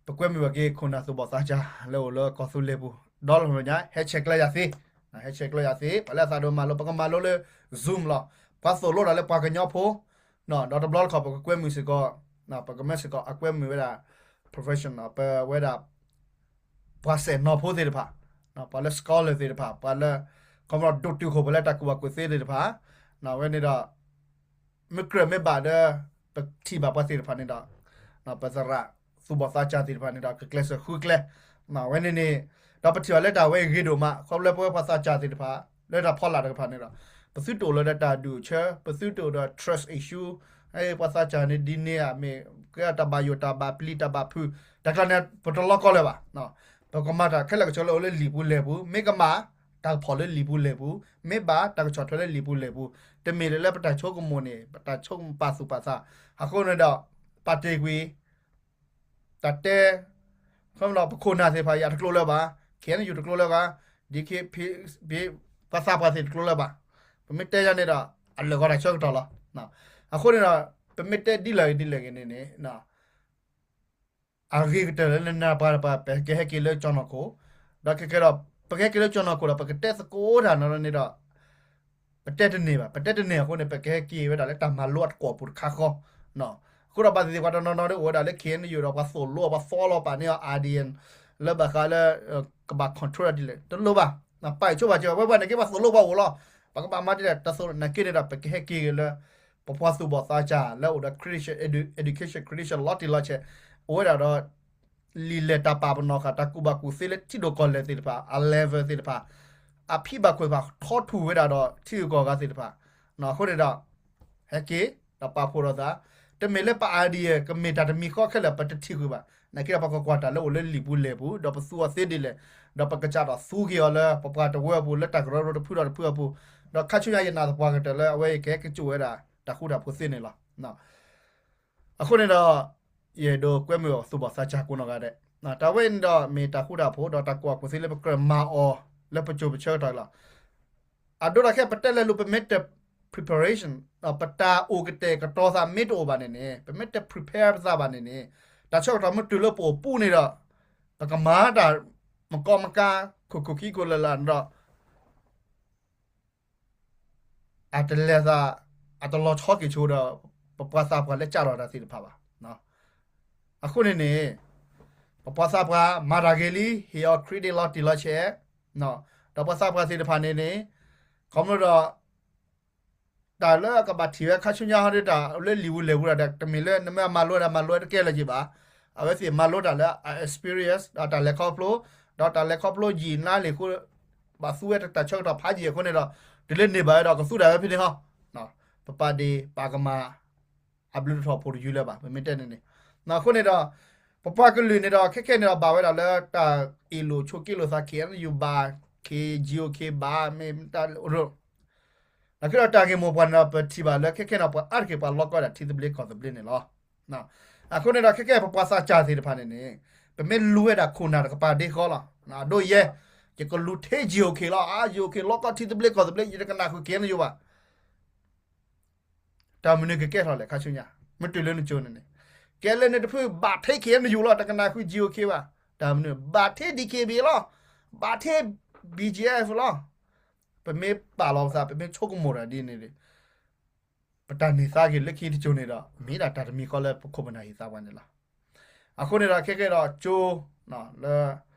ပကွဲမုာ်ဘၣ်က့ၤခိၣ်နၢ်သူၣ်ဘီၣ်သးစၢ်လၢအိၣ်လၢကီၢ်သူလ့ၤပူၤ ဒီလီၤညါ ဟဲဆဲးကျၢယၤသ့, ဟဲဆဲးကျၢယၤသ့ ပှၤလၢအသးဒိၣ်မၤလိ ပကမၤလိလၢ Zoom လီၤ. ပှၤသိၣ်လိတၢ်လၢပှၤကညီဖိ ဒီးတဘျီတခီၣ် ပကကွဲမုာ်စ့ၢ်ကီး ပကမၢစ့ၢ်ကီး အကွဲမုာ်ဝဲဒၣ် professional ပဝဲဒၣ် ပှၤစဲၣ်နီၤဖိသ့ၣ်တဖၣ် ပှၤလၢ scholar သ့ၣ်တဖၣ် ပှၤလၢ ခီဖျိဒိၣ်တုာ်ခိၣ်ပှၤလၢတၢ်ကူၣ်ဘၣ်ကူၣ်သ့သ့ၣ်တဖၣ် အဝဲန့ၣ်ဒီး မ့ၢ်ကြၢးမ့ၢ်ဘၣ်ဒီး ပထံၣ်ဘၣ်ပှၤသ့ၣ်တဖၣ်န့ၣ်ဒီး ပသရၣ်သူၣ်ဘီၣ်သးစၢ်သ့ၣ်တဖၣ်န့ၣ်ဒီး ကကျဲးစၢးဃုကျဲ အဝဲန့ၣ်န့ၣ် ဒီးပထံၣ်ဘၣ်လၢတၢ်ဝဲအဂ့ၤဒိၣ်မး ခီဖျိလၢပဝဲပှၤသးစၢ်သ့ၣ်တဖၣ် လၢတၢ်ဖီလာ်တကပၤန့ၣ်ဒီး ပသုတအိၣ်လၢတၢ်ဒုးဆၢ ပသုတအိၣ်ဒီး trust issue ပှၤသးစၢ်န့ၣ်ဒ်န့ၣ်ဧါ မ့ၢ်ကဲတၢ်ဘၣ်ယိၣ်တၢ်ဘၣ်ပျံၤတၢ်ဘၣ်ဖုး တၢ်ကျါန့ၣ် ပတလီကီလၢၤဘၣ် ပကမၤတၢ်ခဲလၢာ်ကဆၢလၢအိၣ်လၢလံာ်ပူၤလဲၢ်ပူၤ မ့ၢ်ကမၣ် တၢ်ကဖီၣ်လၢလံာ်ပူၤလဲၢ်ပူၤ မ့ၢ်ဘၣ်တၢ်ကဆီၣ်ထွဲလၢလံာ်ပူၤလဲၢ်ပူၤ တမ့ၢ်လၢလၢပတၢ်ဆိကမိၣ်န့ၣ် ပတၢ်ဆိကမိၣ်ပာ်သူၣ်ပာ်သး အဃိန့ၣ်ဒီး ပာ်တ့ၢ်ကွံာ် တၢ်တဲ ခီမ့ၢ်ဒီးပခိၣ်နၢ်သ့ၣ်တဖၣ်အံၤ အတကျိၤလၢၤဘၣ် KNU တကျိၤလၢၤဘၣ် DKBA ပှၤသးပှၢ်သ့ၣ်တကျိၤလၢၤဘၣ် ပမ့ၢ်တဲယၤန့ၣ်ဒီး အလၢာ်ဂီၤတၢ်ဆၢကတီၢ်လီၤ. အဃိန့ၣ်ဒီး ပမ့ၢ်တဲဒ်လဲၣ်ဂ့ၤဒ်လဲၣ်ဂ့ၤန့ၣ်န့ၣ် အဂ့ၤကတၢၢ်လၢနနၢ်ပှၤတပှၤ ပကဟဲက့ၤလၢကၠီၤနီၢ်ခိၣ်, ဒီးခဲကဲဒီး ပကဟဲက့ၤလၢကၠီၤနီၢ်ခိၣ်ဒီး ပကတဲသကိးတၢ်နီၢ်န့ၣ်ဒီး ပတဲတန့ၢ်ဘၣ်, ပတဲတန့ၢ်အဃိန့ၣ် ပကဟဲက့ၤဝဲဒၣ်လၢတၢ်မၤလိအတကွီၢ်ပူၤတခါဃီ, အဃိဒီးဘၣ်သ့ၣ်သ့ၣ်ပှၤတနီၤနီၤဒီး အိၣ်ဝဲဒၣ်လၢ KNU ဒီး ပှၤသိၣ်လိ ပှၤသီလီၤပာ်န့ၢ်အီၤ အါဒံၣ် လၢဘၣ်ဃးလၢ ကဘၣ် control ဒ်လဲၣ် တလိၣ်ဘၣ်, ပာ်ဆိဘၣ်စၢၤ ဝဲပှၤန့ၣ်က့ၤပှၤသိၣ်လိပှၤအိၣ်လီၤ, ပကဘၣ်မၤဒ်လဲၣ် တၢ်သိၣ်လိနာ်က့န့ၣ်ဒီး ပကဟဲက့ၤက့ၤလၢ ပပှၤသူၣ်ဘီၣ်သးစၢ်လၢအိၣ်ဒီး Christian edu-, education credential လီၤတံၢ်လီၤဆဲး, အိၣ်ဝဲဒၣ်ဒီး လံာ်လဲၢ်တၢ်ပာ်ပနီၣ်ဃာ် တၢ်ကူၣ်ဘၣ်ကူၣ်သ့လၢထံဒိၣ်ကီၢ်လဲၢ်သ့ၣ်တဖၣ် အ level သ့ၣ်တဖၣ် အဖံးဘၣ်ခွဲးတဖၣ် ထီထူၣ်ဝဲဒၣ်ဒီးထံဂုၤကီၢ်ဂၤသ့ၣ်တဖၣ်, အဃိန့ၣ်ဒီး ဟဲက့ၤ ဒီးပာ်ဖှိၣ်ထီၣ်သး, တမ့ၢ်လၢပ idea ကမ့ၢ်တၢ်တမံၤဃီခဲလၢာ် ပတထံၣ်ဃုာ်ဘၣ်, နာ်က့ဒီးပကကွၢ်တၢ်လၢအိၣ်လၢလံာ်ပူၤလဲၢ်ပူၤ ဒီးပသူအီၤသ့ဒ်လဲၣ်, ဒီးပကစးထီၣ်သူက့ၤအီၤလၢ ပပှၤတဝၢအပူၤ လၢတၢ်ကရၢကရိတဖုဒီးတဖုအပူၤ, ဒီးခါဆူညါယနာ်သပှၢ်ကတၢၢ်လၢအဝဲအံၤကဟဲကၠိဝဲဒၣ် တၢ်ဃူတၢ်ဖိးသ့န့ၣ်လီၤ. အဃိန့ၣ်ဒီး ယအဲၣ်ဒိးကွဲမုာ်အီၤသူၣ်ဘီၣ်သးစၢ်ကိးနီၢ်ဂၤဒဲး, တၢ်ဝဲန့ၣ်ဒီးမ့ၢ်တၢ်ဃူတၢ်ဖိး ဒီးတၢ်ကူၣ်ဘၣ်ကူၣ်သ့လၢပကြၢးမၤအီၤ လၢပစိၤပဆၢကတီၢ်လီၤ. အဒိဒ်ခဲ ပတဲလဲၤလိာ် ပမ့ၢ်တ preparation ပတၢ်အိၣ်ကတဲာ်ကတီၤသးမ့ၢ်တအိၣ်ဘၣ်န့ၣ်န့ၣ် ပမ့ၢ်တ prepare ပသးဘၣ်န့ၣ်န့ၣ် တၢ်ဆၢကတီၢ်မ့ၢ်တုၤလၢပအိၣ်ပူၤန့ၣ်ဒီး ပကမၤတၢ်မကီမကါ ခိၣ်ခိၣ်ခံခိၣ်လၢ်လၢ်န့ၣ်ဒီး အတလဲၤသး အတလီၤဆီက့ၤဆိဒီး ပပှၤသးပှၢ်လၢကးထီၣ်တၢ်သ့ၣ်တဖၣ်ဘၣ်. အဃိန့ၣ်န့ၣ် ပပှၤသးပှၢ်မၤတၢ်ဂ့ၤလံ ဟ့ၣ်အီၤ credit လီၤတံၢ်လီၤဆဲး, ဒီးပှၤသးပှၢ်သ့ၣ်တဖၣ်န့ၣ်န့ၣ် ခီဖျိဒီး တၢ်လၢအကဘၣ်ထံၣ်ဝဲခါဆူညါဟီဒီး တၢ်လၢလံာ်ပူၤလဲၢ်ပူၤဒီး တမ့ၢ်လၢနမ့ၢ်မၤလိတၢ်မၤလိတကဲလၢၤက့ၤဘၣ်, အဝဲသ့ၣ်မၤလိတၢ်လၢအ experience ဒီးတၢ်လဲၤခီဖျိ, ဒီးတၢ်လဲၤခီဖျိယံာ်နါလံာ်အဃိ ဘၣ်သူဝဲတၢ်ဆၢကတီၢ်ဖးယံာ်အဃိန့ၣ်ဒီး တုၤလၢန့ၢ်ဘၣ်ဝဲဒီးကသူတၢ်ဝဲဖဲန့ၣ်ဟီ, ပပာ်ဒ့ၣ်ပာ်ကမၣ် အဘျုးတထီၣ်ဖိတယုၢ်လၢၤဘၣ် ပမ့ၢ်တဲန့ၣ်န့ၣ်, အဃိန့ၣ်ဒီး ပပှၤကလုာ်န့ၣ်ဒီး ခဲခဲန့ၣ်ဒီးဘၣ်ဝဲဒၣ်လၢတၢ်အ့ၣ်လိာ်ဆိးက့လိာ်သး KNU ဘၣ် KGOK ဘၣ် မ့ၢ်တၢ် နာ်က့ဒီးတၢ်ဂ့ၢ်မိၢ်ပှၢ်န့ၣ်ဒီး ပထံၣ်ဘၣ်လၢခဲခဲန့ၣ် ပှၤအါတက့ၢ်ပှၤလီကီဒၣ်ထံသဘျ့ကီၢ်သဘျ့န့ၣ်လီၤ. အဃိန့ၣ်ဒီးခဲခဲပပှၤသးစၢ်သ့ၣ်တဖၣ်န့ၣ်န့ၣ် ပမ့ၢ်လူၤဝဲဒၣ်ခိၣ်နၢ်တကပၤဒ့ဃီလီၤ. အဒိယဲ ယကလူၤထဲ GOK လီၤ, အါ GOK လီကီထံသဘျ့ကီၢ်သဘျ့ ယတကနၣ်ဃုာ် KNU ဘၣ်. တၢ်မနုၤကကဲထီၣ်လဲၣ်ခါဆူညါ မ့ၢ်တုၤလၢနကၠိန့ၣ်န့ၣ်, ကဲလၢနတဖုဘၣ်ထဲ KNU လီၤ တကနၣ်ဃုာ် GOK ဘၣ်, တၢ်မနုၤ ဘၣ်ထဲ DKBA လီၤ, ဘၣ်ထဲ BGF လီၤ. ပမ့ၢ်ပာ်လီၤပသး ပမ့ၢ်ဆိကမိၣ်တၢ်ဒ်န့ၣ်ဒီး ပတၢ်န့ၢ်သါက့ၤလၢခံတကၠိန့ၣ်ဒီး မ့ၢ်ဒၣ်တၢ်တမံၤဃီလၢပခိၣ်ပနၢ်ဟ့ၣ်သါပှၤန့ၣ်လီၤ. အဃိန့ၣ်ဒီးခဲကဲဒီးကၠိ လၢ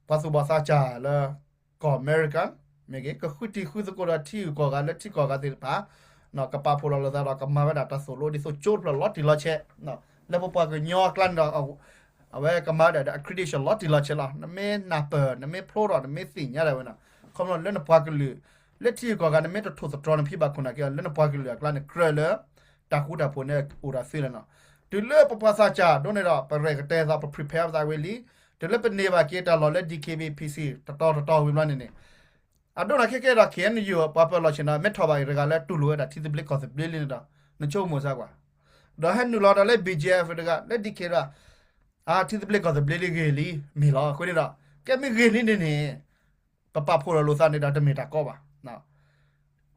ပှၤသူၣ်ဘီၣ်သးစၢ်လၢ ကီၢ်အမဲရကၤ မ့ၢ်ဂ့ၤ ကဃုတံၤဃုသကိးဒီးထံဂုၤကီၢ်ဂၤလၢထံကီၢ်ဂၤသ့ၣ်တဖၣ် ကပာ်ဖှိၣ်လီၤလိာ်သးဒီးကမၤဝဲဒၣ်တၢ်သိၣ်လိဒ်သိးကၠိတဖျၢၣ်လီၤတံၢ်လီၤဆဲး, လၢပပှၤကညီအကျါန့ၣ်ဒီး အဝဲကမၤဒၣ်ဒီး accreditation လီၤတံၢ်လီၤဆဲးလီၤ. နမ့ၢ်နၢ်ပၢၢ် နမ့ၢ်ဖျိထီၣ် နမ့ၢ်သ့ၣ်ညါဒၣ်ဝဲန့ၣ် ခီဖျိလၢနပှၤကလုာ် လၢထံဂုၤကီၢ်ဂၤ နမ့ၢ်တထိၣ်သတြီၤနဖံးဘၣ်ခိၣ်နၢ်က့ လၢနပှၤကလုာ်အကျါန့ၣ် ကြၢးလၢ တၢ်ဃူတၢ်ဖိးန့ၣ်အိၣ်ဒီးသ့လီၤနီၤ. တုၤလၢပပှၤသးစၢ်ဒိးန့ၣ်ဒီး ပရဲၣ်ကတဲသး ပ prepare သးဝံၤလံ, တုၤလၢပန့ၢ်ဘၣ်က့ၤတၢ်လီၢ်လၢ DKBA PC တတီၤတတီၤဝံၤဘျီန့ၣ်န့ၣ် အဒိန့ၣ်ခဲကဲဒီး KNU ပှၤပၢၤလီၢ်ဆ့ၣ်နီၤ မ့ၢ်ထီၣ်ဘၣ်အံၤတဂၤလၢတူၢ်လိာ်ဝဲဒၣ်ထံသဘျ့ကီၢ်သဘျ့လံန့ၣ်ဒီး နဆိကမိၣ်စၢ်ကွၢ်, ဒီးဟဲနုာ်လီၤတၢ်လၢ BGF တဂၤ လၢ DK ဒီး အါ ထံသဘျ့ကီၢ်သဘျ့လံဂ့ၤလံ မ့ၢ်လီၤ. အဃိန့ၣ်ဒီး ကဲမ့ၢ်ဂ့ၤလံန့ၣ်န့ၣ် ပပာ်ဖှိၣ်လီၤလိာ်သးန့ၣ်ဒီးတမ့ၢ်တၢ်ကီဘၣ်.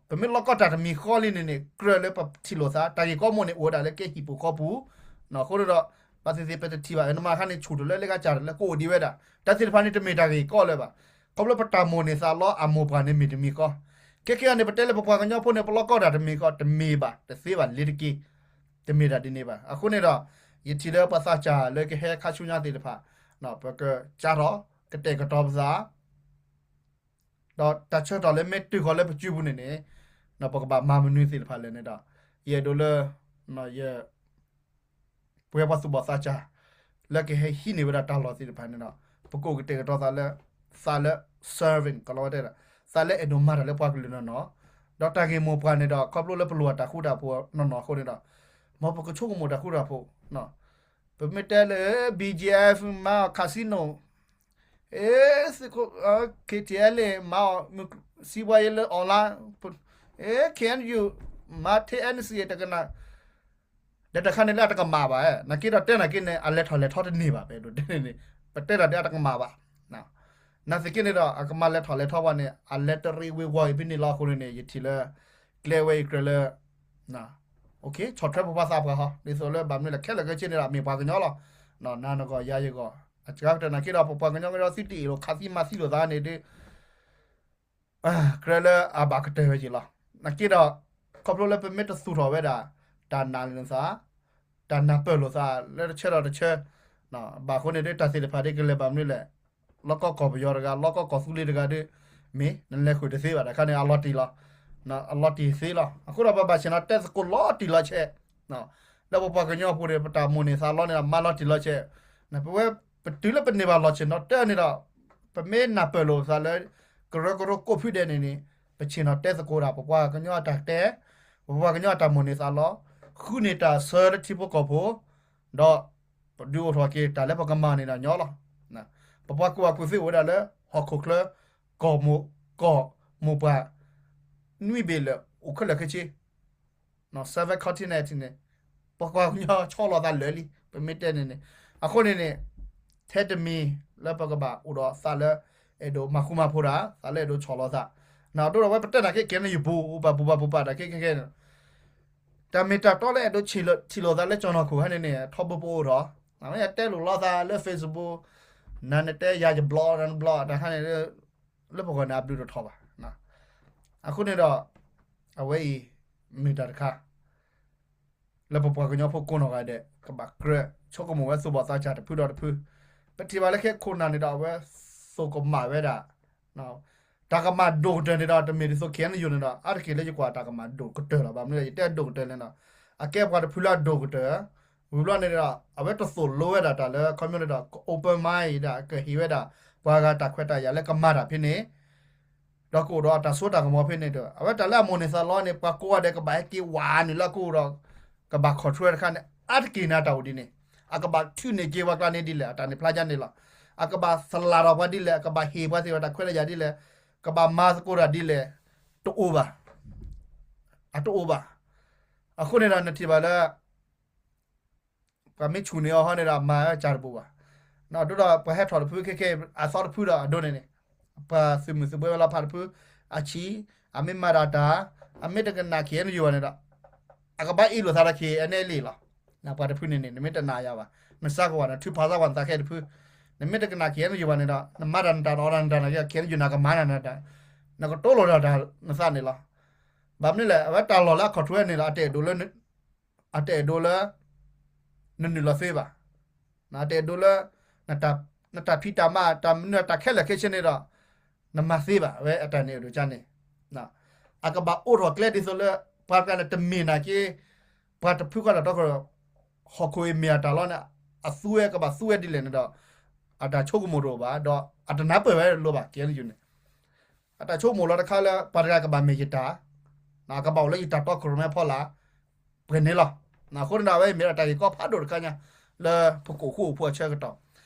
ပမ့ၢ်လီၤကီတၢ်တမံၤဃီလံန့ၣ်န့ၣ် ကြၢးလၢပထံၣ်လိာ်သး တၢ်ဂ့ၢ်ကီမိၣ်န့ၣ် အိၣ်ဝဲဒၣ်လၢကဲဟံၣ်ပူၤဃီပူၤ, အဃိန့ၣ်ဒီး ဘၣ်သ့ၣ်သ့ၣ်ပတထံၣ်ဘၣ် နမၤခါန့ၣ် ဆူၣ်တလၢလၢကစၢ်တလၢကအိၣ်ဒံးဝဲဒၣ် တၢ်သ့ၣ်တဖၣ်န့ၣ် တမ့ၢ်တၢ်ဂ့ၢ်ကီလၢၤဘၣ်. ခီဖျိပတၢ်မိၣ်န့ၢ်သးလီအမိၢ်ပှၢ်န့ၣ်မ့ၢ်တမံၤဃီ, ခဲကဲန့ၣ် ပတဲလၢပပှၤကညီဖိန့ၣ် ပလီၤကီတၢ်တမံၤဃီ တမ့ၢ်ဘၣ် တသ့ဘၣ်လ့ၤတက့ၢ်, တမ့ၢ်တၢ်ဒ်န့ၣ်ဘၣ်. အဃိန့ၣ်ဒီး ယထံၣ်လၢပှၤသးစၢ်လၢကဟဲခါဆူညါသ့ၣ်တဖၣ် ပကစးထီၣ် ကတဲာ်ကတီၤပသး ဒီးတၢ်ဆၢကတီၢ်လၢမ့ၢ်တုၤဃီၤလၢပစုပူၤန့ၣ်န့ၣ် ပကဘၣ်မၤမနုၤသ့ၣ်တဖၣ်လဲၣ်န့ၣ်ဒီး ယအဲၣ်ဒိးလၢ ယ ပဝဲပှၤသူၣ်ဘီၣ်သးစၢ် လၢကဟဲဟံးန့ၢ်ဝဲဒၣ်တၢ်လီၢ်သ့ၣ်တဖၣ်န့ၣ်ဒီး ပကအိၣ်ကတဲာ်ကတီၤသးလၢ သးလၢ serving ကလီၤဝဲတဲဒၣ် သးလၢအဲၣ်ဒိးမၤတၢ်လၢပှၤကလုာ်နီၢ်နီၢ်, ဒီးတၢ်ဂ့ၢ်မိၢ်ပှၢ်န့ၣ်ဒီး ခီဖျိလၢပလိၣ်ဘၣ်တၢ်ဃူတၢ်ဖိးနီၢ်နီၢ်အဃိန့ၣ်ဒီး မ်ပကဆိကမိၣ်တၢ်ဃူတၢ်ဖိး, ပမ့ၢ်တဲလၢ B G F မၤအီၤ casino အဲ သ့ၣ်ခိၣ် K T L မၤအီၤ စံးပှၤယဲလၢ online, အဲ K N U မၤ T N C တကနၣ်, ဒီးတခါန့ၣ်လၢအတကမၣ်ဘၣ်, နာ်က့ဒီးတဲနာ်က့န့ၣ် အလဲၤထီၣ်လဲၤထီတန့ၢ်ဘၣ် ပအဲၣ်ဒိးတဲန့ၣ်န့ၣ်, ပတဲတၢ်ဒီးအတကမၣ်ဘၣ်. နာ်သက့န့ၣ်ဒီး အကမၤလဲၤထီၣ်လဲၤထီပှၤန့ၣ် အလဲၤတရံးဝ့ၤဝီၤအံၤဖဲန့ၣ်လီၤအဃိန့ၣ်န့ၣ် ယထံၣ်လၢ ကျဲဝဲအံၤကြၢးလၢ ဆီၣ်ထွဲပပှၤသးပှၢ်ဟီ ဒ်သိးလၢဘၣ်မနုၤလဲၣ် ခဲလၢာ်ခဲဆ့န့ၣ်ဒီး အမ့ၢ်ပှၤကညီလီၤ. နၤနဂီၢ်ယၤယဂီၢ် အစှၤကတၢၢ်နာ်က့ဒီး ပပှၤကညီကဒီးသုတအ့ၣ်လိာ်ခးသံမၤသံလိာ်သးန့ၣ်ဒီး ကြၢးလၢအဘၣ်ကတၢၢ်ဝဲက့ၤလီၤ. နာ်က့ဒီး ခီဖျိလၢပမ့ၢ်တသူၣ်ထီၣ်ဝဲဒၣ် တၢ်နာ်လိာ်သး, တၢ်နၢ်ပၢၢ်လိာ်သး လၢတဆၢဒီးတဆၢ, ဘၣ်အဃိန့ၣ်ဒီး တၢ်သ့ၣ်တဖၣ်ဒ်ကလဲၤဘၣ်မနုၤလဲၣ်, လီၢ်ကီၢ်ကီၢ်ပယီၤတဂၤ လီၢ်ကီၢ်ကီၢ်သူလ့ၤတဂၤဒီး မ့ၢ်နလဲၤဃုာ်တသ့ဘၣ် တခါန့ၣ် အလီၤတံၢ်လီၤ, အလီၤတံၢ်သ့လီၤ. အဃိဒီး ပဘၣ်ဆ့ၣ်နီၤတဲသကိးလီၤတံၢ်လီၤဆဲး လၢပပှၤကညီအပူၤန့ၣ် ပတၢ်မိၣ်န့ၢ်သးလီန့ၣ်ဒီး မၤလီၤတံၢ်လီၤဆဲး, ပဝဲ ပတုၤလၢပန့ၢ်ဘၣ်လီၢ်ဆ့ၣ်နီၤတဲန့ၣ်ဒီး ပမ့ၢ်နၢ်ပၢၢ်လိာ်ပသးလၢ ကရၢကရိကိးဖုဒဲးန့ၣ်န့ၣ် ပဆ့ၣ်နီၤတဲသကိးတၢ် ပပှၤကညီအတၢ်တဲ, ပပှၤကညီအတၢ်မိၣ်န့ၢ်သးလီ, ဃုန့ၢ်တၢ်ဆၢလၢထံဖိကီၢ်ဖိ, ဒီး ပဒုးအိၣ်ထီၣ်က့ၤတၢ်လၢပကမၤန့ၣ်ဒီးညီလီၤ. ပပှၤကူၣ်ဘၣ်ကူၣ်သ့အိၣ်ဝဲဒၣ်လၢ ဟီၣ်ခိၣ်ချၢ ကီၢ်မိၢ် ကီၢ်မိၢ်ပှၢ် နွံဘ့ၣ်လၢာ်အိၣ်ခဲလၢာ်ခဲဆ့ seven continent န့ၣ် ပပှၤကညီဆီလီၤသးလၢာ်လံ ပမ့ၢ်တဲန့ၣ်န့ၣ်, အဃိန့ၣ်န့ၣ် ထဲတမံၤလၢပကဘၣ်အိၣ်ဒီးသးလၢ အဲၣ်ဒိးမၤဃူမၤဖိးတၢ် သးလၢအဲၣ်ဒိးဆီၣ်လီၤသး, နဒိဒီးဝဲပတဲနာ်က့ KNU ပူၤ ပူၤပာ်ပူၤပာ်တၢ်ခဲခဲခဲန့ၣ် တၢ်မ့ၢ်တၢ်တီလၢအဲၣ်ဒိးထံၣ်လိာ်သးလၢကၠီၣ်နီၢ်ခိၣ်ဟဲန့ၣ်န့ၣ် ထီဘိပအိၣ်ထီၣ်, တဲလိာ်လီၤသးလၢ Facebook, နၤနတဲယၤယ block န block တၢ်ခါန့ၣ် လၢပဂီၢ်န့ၣ်အဘျုးတထီၣ်ဘၣ်. အဃိန့ၣ်ဒီး အဝဲအံၤ မ့ၢ်တၢ်တခါ လၢပပှၤကညီဖိကိးနီၢ်ဂၤဒဲး ကဘၣ်ကြၢးဆိကမိၣ်ဝဲသူၣ်ဘီၣ်သးစၢ်တဖုဒီးတဖု, ပထံၣ်ဘၣ်လၢခဲခိၣ်နၢ်န့ၣ်ဒီး အဝဲသိၣ်ကမၣ်ဝဲဒၣ် တၢ်ကမၣ်ဒိၣ်ကတၢၢ်န့ၣ်ဒီး တမ့ၢ်ဒ်သိး KNU န့ၣ်ဒီး အါတက့ၢ်လၢယကွၢ်တၢ်ကမၣ်ဒိၣ်ကတၢၢ်လီၤ. ဘၣ်မနုၤလဲၣ် ယတဲဒိၣ်ကတၢၢ်လဲၣ်ဒီး အကဲပှၤတဖုလၢအဒိၣ်ကတၢၢ်, ဝံၤဘျီန့ၣ်ဒီး အဝဲတသိၣ်လိဝဲဒၣ်တၢ်လၢ ခီပညီန့ၣ်ဒီး open mind ဒၣ် ကဟ့ၣ်ဝဲဒၣ် ပှၤဂၤတၢ်ခွဲးတၢ်ယာ်လၢကမၤတၢ်ဖဲန့ၣ် ဒီးကအိၣ်ဒီးတၢ်စိတၢ်ကမီၤဖဲန့ၣ်ဒီး အဝဲတၢ်လၢအမိၣ်န့ၢ်သးလီန့ၣ် ပှၤကိးဂၤဒဲးကဘၣ်ဟဲက့ၤဝးနုာ်လၢအကအိၣ်ဒီး ကဘၣ် control တခါန့ၣ် အါတက့ၢ်န့ၣ်အတၢ်အိၣ်ဒ်န့ၣ်, အကဘၣ်ထုးန့ၢ်က့ၤပှၤကျါန့ၣ်ဒ်လဲၣ် အတၢ်န့ၣ်ဖျါညါန့ၣ်လီၤ. အကဘၣ်သလၣ်ထီၣ်ပှၤဒ်လဲၣ် အကဘၣ်ဟ့ၣ်ပှၤသ့ၣ်တဖၣ်တၢ်ခွဲးတၢ်ယာ်ဒ်လဲၣ်, ကဘၣ်မၤသကိးတၢ်ဒ်လဲၣ်, တအိၣ်ဘၣ်, အတအိၣ်ဘၣ်. အဃိန့ၣ်ဒီးနထံၣ်ဘၣ်လၢ ပှၤမ့ၢ်ဆူၣ်န့ၢ်အီၤဟီန့ၣ်ဒီး မၤဝဲကၢ်တပူၤဘၣ်. ဒ်ဒီးပှၤဟဲထီၣ်တဖုခဲခဲ အသီတဖုဒီးအဒိန့ၣ်န့ၣ် ပှၤသုးမုၢ်သုးဘှဲဝဲလီၤဖးတဖု အဆံး, အမ့ၢ်မၤဒၣ်တၢ်, အမ့ၢ်တကနၣ် KNU ဘၣ်န့ၣ်ဒီး အကဘၣ်အ့ၣ်လိာ်သးဒီး KNLA လီၤ. ပှၤတဖုန့ၣ်န့ၣ် နမ့ၢ်တနာ်ယၤဘၣ်, နစးကဝီၤန့ၣ် ထုးဖးသးဝဲနသးခဲတဖု, နမ့ၢ်တကနၣ် KNU ဘၣ်န့ၣ်ဒီး နမၤတၢ်နတၢ်နအီၣ်တၢ်နတၢ်န့ၣ် KNU နကမၤနၤနတၢ်, နကတိၤလိာ်တၢ်နသးန့ၣ်လီၤ. ဘၣ်မနုၤလဲၣ် အဝဲတၢ်လီၢ်လၢအခီၣ်ထံးန့ၣ်ဒီး အတအဲၣ်ဒိးလၢ အတအဲၣ်ဒိးလၢ နနုာ်လီၤသ့ဘၣ်, အတအဲၣ်ဒိးလၢ နတၢ်ဖံးတၢ်မၤ တၢ်မနုၤတၢ်ခဲလၢာ်ခဲဆ့န့ၣ်ဒီး နမၤသ့ဘၣ် အဝဲအတၢ်န့ၣ်အဒိၣ်ကါန့ၣ်, အကဘၣ်အိးထီၣ်ကျဲဒ်သိးလၢ ပှၤတဂၤန့ၣ်တမ့ၢ်နာ်က့ ပှၤတဖုဃီတၢ်တီခိၣ် ဟီၣ်ခိၣ်အံၤမ့ၢ်အတၢ်လီၢ်န့ၣ် အသူဝဲကဘၣ်သူဝဲဒ်လဲၣ်န့ၣ်ဒီး အတၢ်ဆိကမိၣ်တအိၣ်ဘၣ် ဒီးအတနၢ်ပၢၢ်ဝဲလိၤဘၣ် KNU န့ၣ် အတၢ်ဆိကမိၣ်လီၤတခါလၢ ပှၤတဂၤကဘၣ်မ့ၢ်ယတၢ်, ကဘၣ်အိၣ်လၢယတၢ်တီခိၣ်ရိၣ်မဲအဖီလာ် ပှဲၤန့ၣ်လီၤ. အဃိန့ၣ်ဒီး အဝဲအံၤမ့ၢ်ဒၣ်တၢ်ဂ့ၢ်ကီဖးဒိၣ်တခါညါ လၢပကအိၣ်ဃူအိၣ်ဖိးအဆၢကတီၢ်,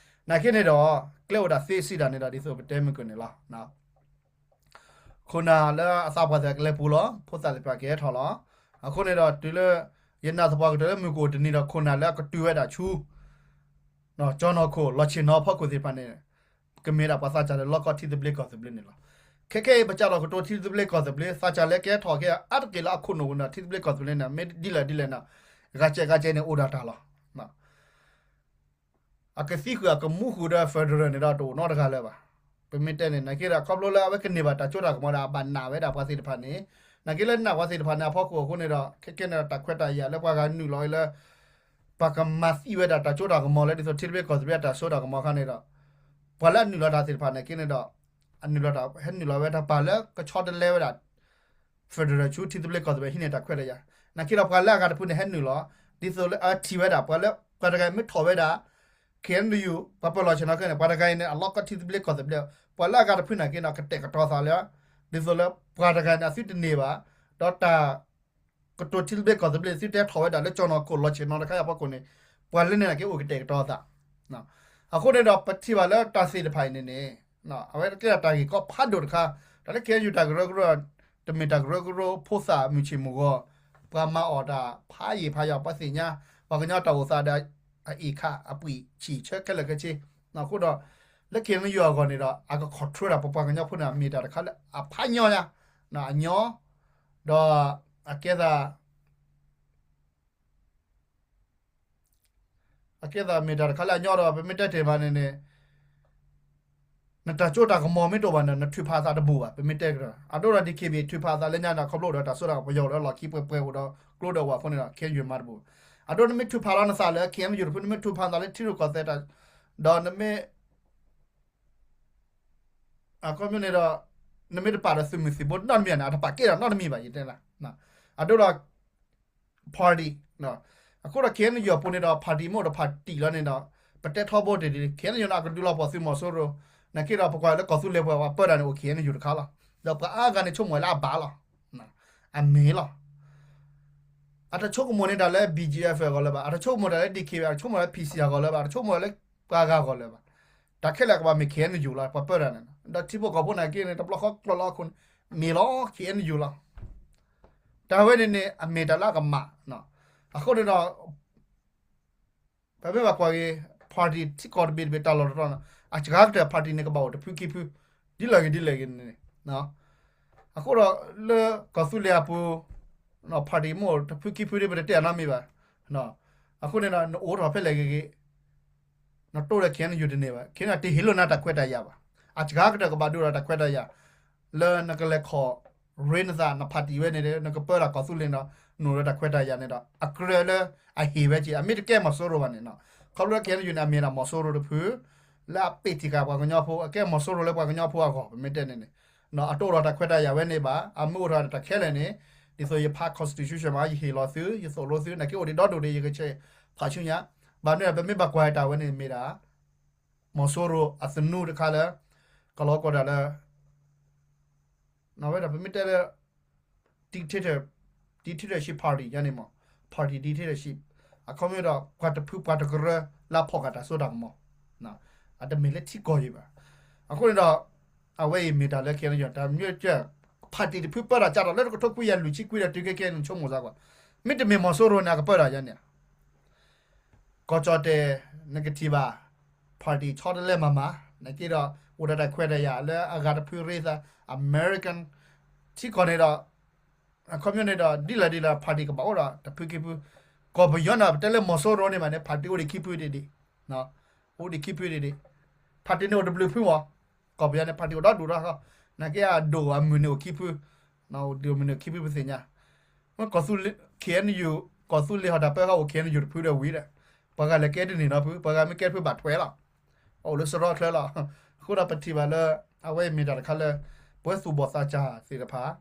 နာ်က့န့ၣ်ဒီး ကျဲအိၣ်ဒၣ်သ့စံးဒၣ်န့ၣ်ဒီး ဒ်သိးပတဲမုၢ်ကၢၢ်န့ၣ်လီၤ. ခိၣ်နၢ်လၢအသးပှၢ်သ့ၣ်ကလဲၤပူၤလီၤ, ဖိသၣ်သ့ၣ်တဖၣ်ကဟဲထီၣ်လီၤ. အဃိန့ၣ်ဒီး တုၤလၢ ယနာ်သပှၢ်ကတၢၢ်လၢမုၢ်ကအိၣ်တနံၤဒီး ခိၣ်နၢ်လၢအကတုၤဝဲဒၣ်ဆူ ကၠီၣ်နီၢ်ခိၣ် လီၢ်ဆ့ၣ်နီၤဖီခိၣ်သ့ၣ်တဖၣ်န့ၣ် ကမ့ၢ်ဒၣ်ပှၤသးစၢ်လၢလီၢ်ကီၢ်ထံသဘျ့ကီၢ်သဘျ့န့ၣ်လီၤ. ခဲခဲအံၤ ပစးထီၣ်ကတိၤထံသဘျ့ကီၢ်သဘျ့ သးစၢ်လၢကဟဲထီၣ်က့ၤအါတက့ၢ်လၢအခိၣ်နူာ်ပူၤန့ၣ်ဒီး ထံသဘျ့ကီၢ်သဘျ့န့ၣ် မ့ၢ်ဒ်လဲၣ်ဒ်လဲၣ်န့ၣ် ဂၤကဲဂၤကဲန့ၣ်အိၣ်ဒၣ်တၢ်လီၤ. အကသံဃုာ်အကမူဃုာ်ဒီး federal န့ၣ်ဒီး တအိၣ်နီတဂၤလၢၤဘၣ်. ပမ့ၢ်တဲန့ၣ် နာ်က့ဒီး ခီဖျိလၢအဝဲကန့ၢ်ဘၣ်တၢ်စိတၢ်ကမီၤဒီး အဘၣ်နာ်ဝဲဒၣ်ပှၤသ့ၣ်တဖၣ်န့ၣ်, နာ်က့လၢနာ်ပှၤသ့ၣ်တဖၣ်န့ၣ် အဖီခိၣ်အဃိန့ၣ်ဒီး ခဲခဲန့ၣ်ဒီး တၢ်ခွဲးတၢ်ယာ်လၢပှၤဂၤနုာ်လီၤလၢ ပှၤကမၤသံဝဲဒၣ်တၢ်စိတၢ်ကမီၤလၢဒ်သိးထံသဘျ့ကီၢ်သဘျ့အတၢ်စိတၢ်ကမီၤအခါန့ၣ်ဒီး ပှၤလၢအနုာ်လီၤတၢ်သ့ၣ်တဖၣ်န့ၣ်က့န့ၣ်ဒီး နုာ်လီၤတၢ် ဟဲနုာ်လီၤဝဲတၢ်ပာ်လၢကဆီတလဲဝဲဒၣ် federal ဆူထံသဘျ့ကီၢ်သဘျ့ဟံးန့ၢ်တၢ်ခွဲးတၢ်ယာ်, နာ်က့ဒီးပှၤလၢအဂၤတဖုန့ၣ်ဟဲနုာ်လီၤ, ဒ်သိးလၢအထံၣ်ဝဲဒၣ် ပှၤလၢပှၤတဂၤမ့ၢ်ထီၣ်ဝဲဒၣ် KNU ပှၤပၢလီၤဆ့ၣ်နီၤခဲန့ၣ် ပှၤတဂၤအံၤန့ၣ် အလီၢ်ကီထံသဘျ့ကီၢ်သဘျ့, ပှၤလၢအဂၤတဖုနာ်က့ဒီး ကတဲာ်ကတီၤသးလၢ ဒ်သိးလၢပှၤတဂၤန့ၣ် အသုတန့ၢ်ဘၣ်, ဒီးတၢ် ကတိၤထံသဘျ့ကီၢ်သဘျ့ သုတဲထီၣ်ဝဲဒၣ်လၢကၠီၣ်နီၣ်ခိၣ်လီၤဆ့ၣ်နီၤတခါအံၤအဖီခိၣ်န့ၣ်, ပှၤလၢန့ၣ်နာ်က့အိၣ်ကတဲာ်ကတီၤသး. အဃိန့ၣ်ဒီး ပထံၣ်ဘၣ်လၢတၢ်သ့ၣ်တဖၣ်အံၤန့ၣ်န့ၣ် အဝဲကဲဒၣ်တၢ်ဂ့ၢ်ကီဖးဒိၣ်တခါ, တၢ်လၢ KNU တၢ်ကရၢကရိ တမ့ၢ်တၢ်ကရၢကရိဖိသၣ်မုၢ်ဆ့ၣ်မုၢ်ဂီၤ, ပှၤမၤအီၣ်တၢ်ဖးယံာ်ဖးယီၤ ပှၤသ့ၣ်ညါ ပှၤကညီတၢ်အိၣ်သးဒီး အအ့ၣ်ခးအပှံၢ်ဆံၣ်ဆၢခဲလၢာ်ခဲဆ့, အဃိဒီး လၢ KNU အဂီၢ်န့ၣ်ဒီး အက control တၢ်ပပှၤကညီဖိန့ၣ် မ့ၢ်တၢ်တခါလၢအဖးညီညါ, အညီ, ဒီးအကဲသး အကဲသးမ့ၢ်တၢ်တခါလၢအညီဒီး ပမ့ၢ်တဲတ့ၢ်မးန့ၣ်န့ၣ် နတၢ်စိတၢ်ကမီၤမ့ၢ်တအိၣ်ဘၣ်န့ၣ် နထုးဖးအသးတဘူၣ်ဘၣ်, ပမ့ၢ်တဲကဒီး အဒိဒီး DKBA ထုးဖးအသးလၢညါန့ၣ် ခီဖျိဒီးတၢ်စိတၢ်ကမီၤပယီၤဒီးလီၢ်ခံပှဲၤပှဲၤအိၣ်ဒီးကျိဒီးဝၣ်အဃိန့ၣ်ဒီး KNU မၤတဘူၣ်ဘၣ်. အဒိနမ့ၢ်ထုးဖးလီၤနသးလၢ KNU တဖု နမ့ၢ်ထုးဖးနသးလၢထံရူၢ်ကီၢ်သဲးတၢ် ဒီးနမ့ၢ် အခီပညီန့ၣ်ဒီး နမ့ၢ်တပာ်ဒီးသုးမုၢ်သံၣ်ဘိနီတမံၤန့ၣ် အတပာ်ကဲထီၣ်နီတမံၤဘၣ် ယတဲလၢ အဒိဒီး party အဃိဒီး KNU အပူၤန့ၣ်ဒီး party မ့ၢ်အိၣ်ဒီး party လီၤန့ၣ်ဒီး ပတဲထီဘိတ့ၢ်ဒ် KNU န့ၣ် အကဒုးလီၤပှီၢ်သုးမီၤစိရိၤ, နာ်က့ဒီးပကွၢ်လၢကီၢ်သူလ့ၤပှဲၤပှဲၤပၢတၢ်န့ၣ် အိၣ် KNU တခါလီၤ. ဒီးပှၤအါဂၤန့ၣ်ဆိကမိၣ်လၢအဘၣ်လီၤ, အမ့ၢ်လီၤ. အတဆိကမိၣ်န့ၢ်တၢ်လၢ BGF အဂီၢ်လၢၤဘၣ်, အတဆိကမိၣ်တၢ်လၢ DKBA, အတဆိကမိၣ်လၢ PC အဂီၢ်လၢၤဘၣ်, အတဆိကမိၣ်တၢ်လၢပှၤဂၤအဂီၢ်လၢၤဘၣ်. တၢ်ခဲလၢာ်ကဘၣ်မ့ၢ် KNU လီၤ ပှၤပၢတၢ်န့ၣ်, ဒီးထံဖိကီၢ်ဖိနာ်က့န့ၣ် တဘျီဃီကျီၢ်လီၤအခိၣ်န့ၣ် မ့ၢ်လီၤ KNU လီၤ. တၢ်ဝဲန့ၣ်န့ၣ် အမ့ၢ်တၢ်လၢအကမၣ်, အဃိန့ၣ်ဒီး ပမ့ၢ်ဘၣ်ကွၢ်က့ၤ party ထံကီၢ်တဘ့ၣ်တဘ့ၣ်တၢ်လီၢ်တတီၤန့ၣ် အစှၤကတၢၢ် party န့ၣ် ကဘၣ်အိၣ်တဖုခံဖု ဒ်လဲၣ်ဂ့ၤဒ်လဲၣ်ဂ့ၤန့ၣ်, အဃိဒီးလၢကီၢ်သူလ့ၤအပူၤ party မ့ၢ်အိၣ်တဖုခံဖုဒ်ပတတဲအနီတမံၤဘၣ်. အဃိန့ၣ်ဒီး နအိၣ်ထီၣ်ဖဲလဲၣ်ဂ့ၤဂ့ၤ နတိၢ်ဒီး KNU တန့ၢ်ဘၣ်, KNU တဟ့ၣ်လီၤနၤတၢ်ခွဲးတၢ်ယာ်ဘၣ်. အစှၤကတၢၢ်ကဘၣ်ဒိၣ်ဒီးတၢ်ခွဲးတၢ်ယာ် လၢနကလဲၤခီၣ်ရ့နသး န party ဝဲန့ၣ် နကပၢတၢ်ကီၢ်သူလ့ၤန့ၣ်ဒီး နအိၣ်ဒီးတၢ်ခွဲးတၢ်ယာ်န့ၣ်ဒီး အကြၢးလၢအဟ့ၣ်ဝဲက့ၤ အမ့ၢ်တကဲမီၤစိရိၤဘၣ်န့ၣ်, ခီဖျိလၢ KNU န့ၣ် အမ့ၢ်ဒၣ်မီၤစိရိၤတဖု လၢအပ့ၢ်ထံၣ်ဃာ်ပှၤကညီဖိ အကဲမီၤစိရိၤလၢပှၤကညီဖိအဂီၢ် ပမ့ၢ်တဲန့ၣ်န့ၣ်, အတအိၣ်ဒီးတၢ်ခွဲးတၢ်ယာ်ဝဲန့ၣ်ဘၣ်. အမ့ၢ်အိၣ်ထီၣ်တၢ်ခဲလၢာ်န့ၣ် ဒ်သိးယဖး constitution မး ယဟ့ၣ်လီၤသု ယသိၣ်လိသု နာ်က့အိၣ်ဒံးဒီဒူၣ်ဒီး ယကဆဲးဖးဆူညါ, ဘၣ်မနုၤဒီး ပမ့ၢ်ဘၣ်ကွၢ်တၢ်ဝဲန့ၣ်မ့ၢ်ဒၣ် မီၤစိရိၤအသနူတခါလၢ ကလီၤကီၢ်ဒၣ်လၢ အဝဲဒၣ်ပမ့ၢ်တဲလၢ dictator, dictatorship party ယါန့ၣ်မး, party dictatorship အခီပညီဒီး ပှၤတဖုပှၤတကရၢလၢအဖီၣ်ဃာ်တၢ်စိတၢ်ကမီၤ, အတမ့ၢ်လၢထံကီၢ်အံၤဘၣ်. အဃိန့ၣ်ဒီး အဝဲအံၤမ့ၢ်တၢ်လၢ KNU တၢ်မ့ၢ်ကဲ party တဖုပၢတၢ်ကၢ်ထီၣ်လၢတကထိခွံကယၤလွံၢ်ဆံခွံဒီးတုၤခဲကဲန့ၣ် ဆိကမိၣ်စၢ်ကွၢ်, မ့တမ့ၢ်မီၤစိရိၤန့ၣ် အကပၢတၢ်ယါန့ၣ် ကီၢ်ကၠီၣ်တဲၣ် နကထံၣ်ဘၣ် party ဆီတလဲမၤမၤ နာ်က့ဒီး အိၣ်ဒီးတၢ်ခွဲးတၢ်ယာ်လၢအဂၤတဖုရ့သး American ထံကီၢ်န့ၣ်ဒီး အခီပညီန့ၣ်ဒီး ဒ်လဲၣ်ဒ်လဲၣ် party ကဘၣ်အိၣ်ဒီးတဖုခံဖု, ကီၢ်ပယီၤန့ၣ် ပတဲလၢမီၤစိရိၤန့ၣ်ဘၣ်န့ၣ် party အိၣ်ဒံးခံဖုဒံးဒံး, အိၣ်ဒံးခံဖုဒံးဒံး, party န့ၣ်အိၣ်တဘျုးဖုမး, ကီၢ်ပယီၤန့ၣ် party အိၣ်ဒီဒူၣ်ဒီထီၣ်, နာ်က့အဒိၣ်အမုၢ်န့ၣ်အိၣ်ခံဖု, ဒိၣ်မုၢ်န့ၣ်အိၣ်ခံဖုပသ့ၣ်ညါ မ့ၢ် KNU ကီၢ်သူလ့ၤဟီၣ်တၢ်ပၢဃာ်အိၣ် KNU တဖုဒီးဝံၤဒီး ပှၤဂၤလဲၤကဲတန့ၢ်နီတဖု, ပှၤဂၤမ့ၢ်ကဲတဖုဘၣ်ထွဲလီၤ, အိၣ်လၢစရီချၢလီၤ. အဃိဒီးပထံၣ်ဘၣ်လၢ အဝဲအံၤမ့ၢ်တၢ်တခါလၢ ပဝဲသူၣ်ဘီၣ်သးစၢ်သ့ၣ်တဖၣ်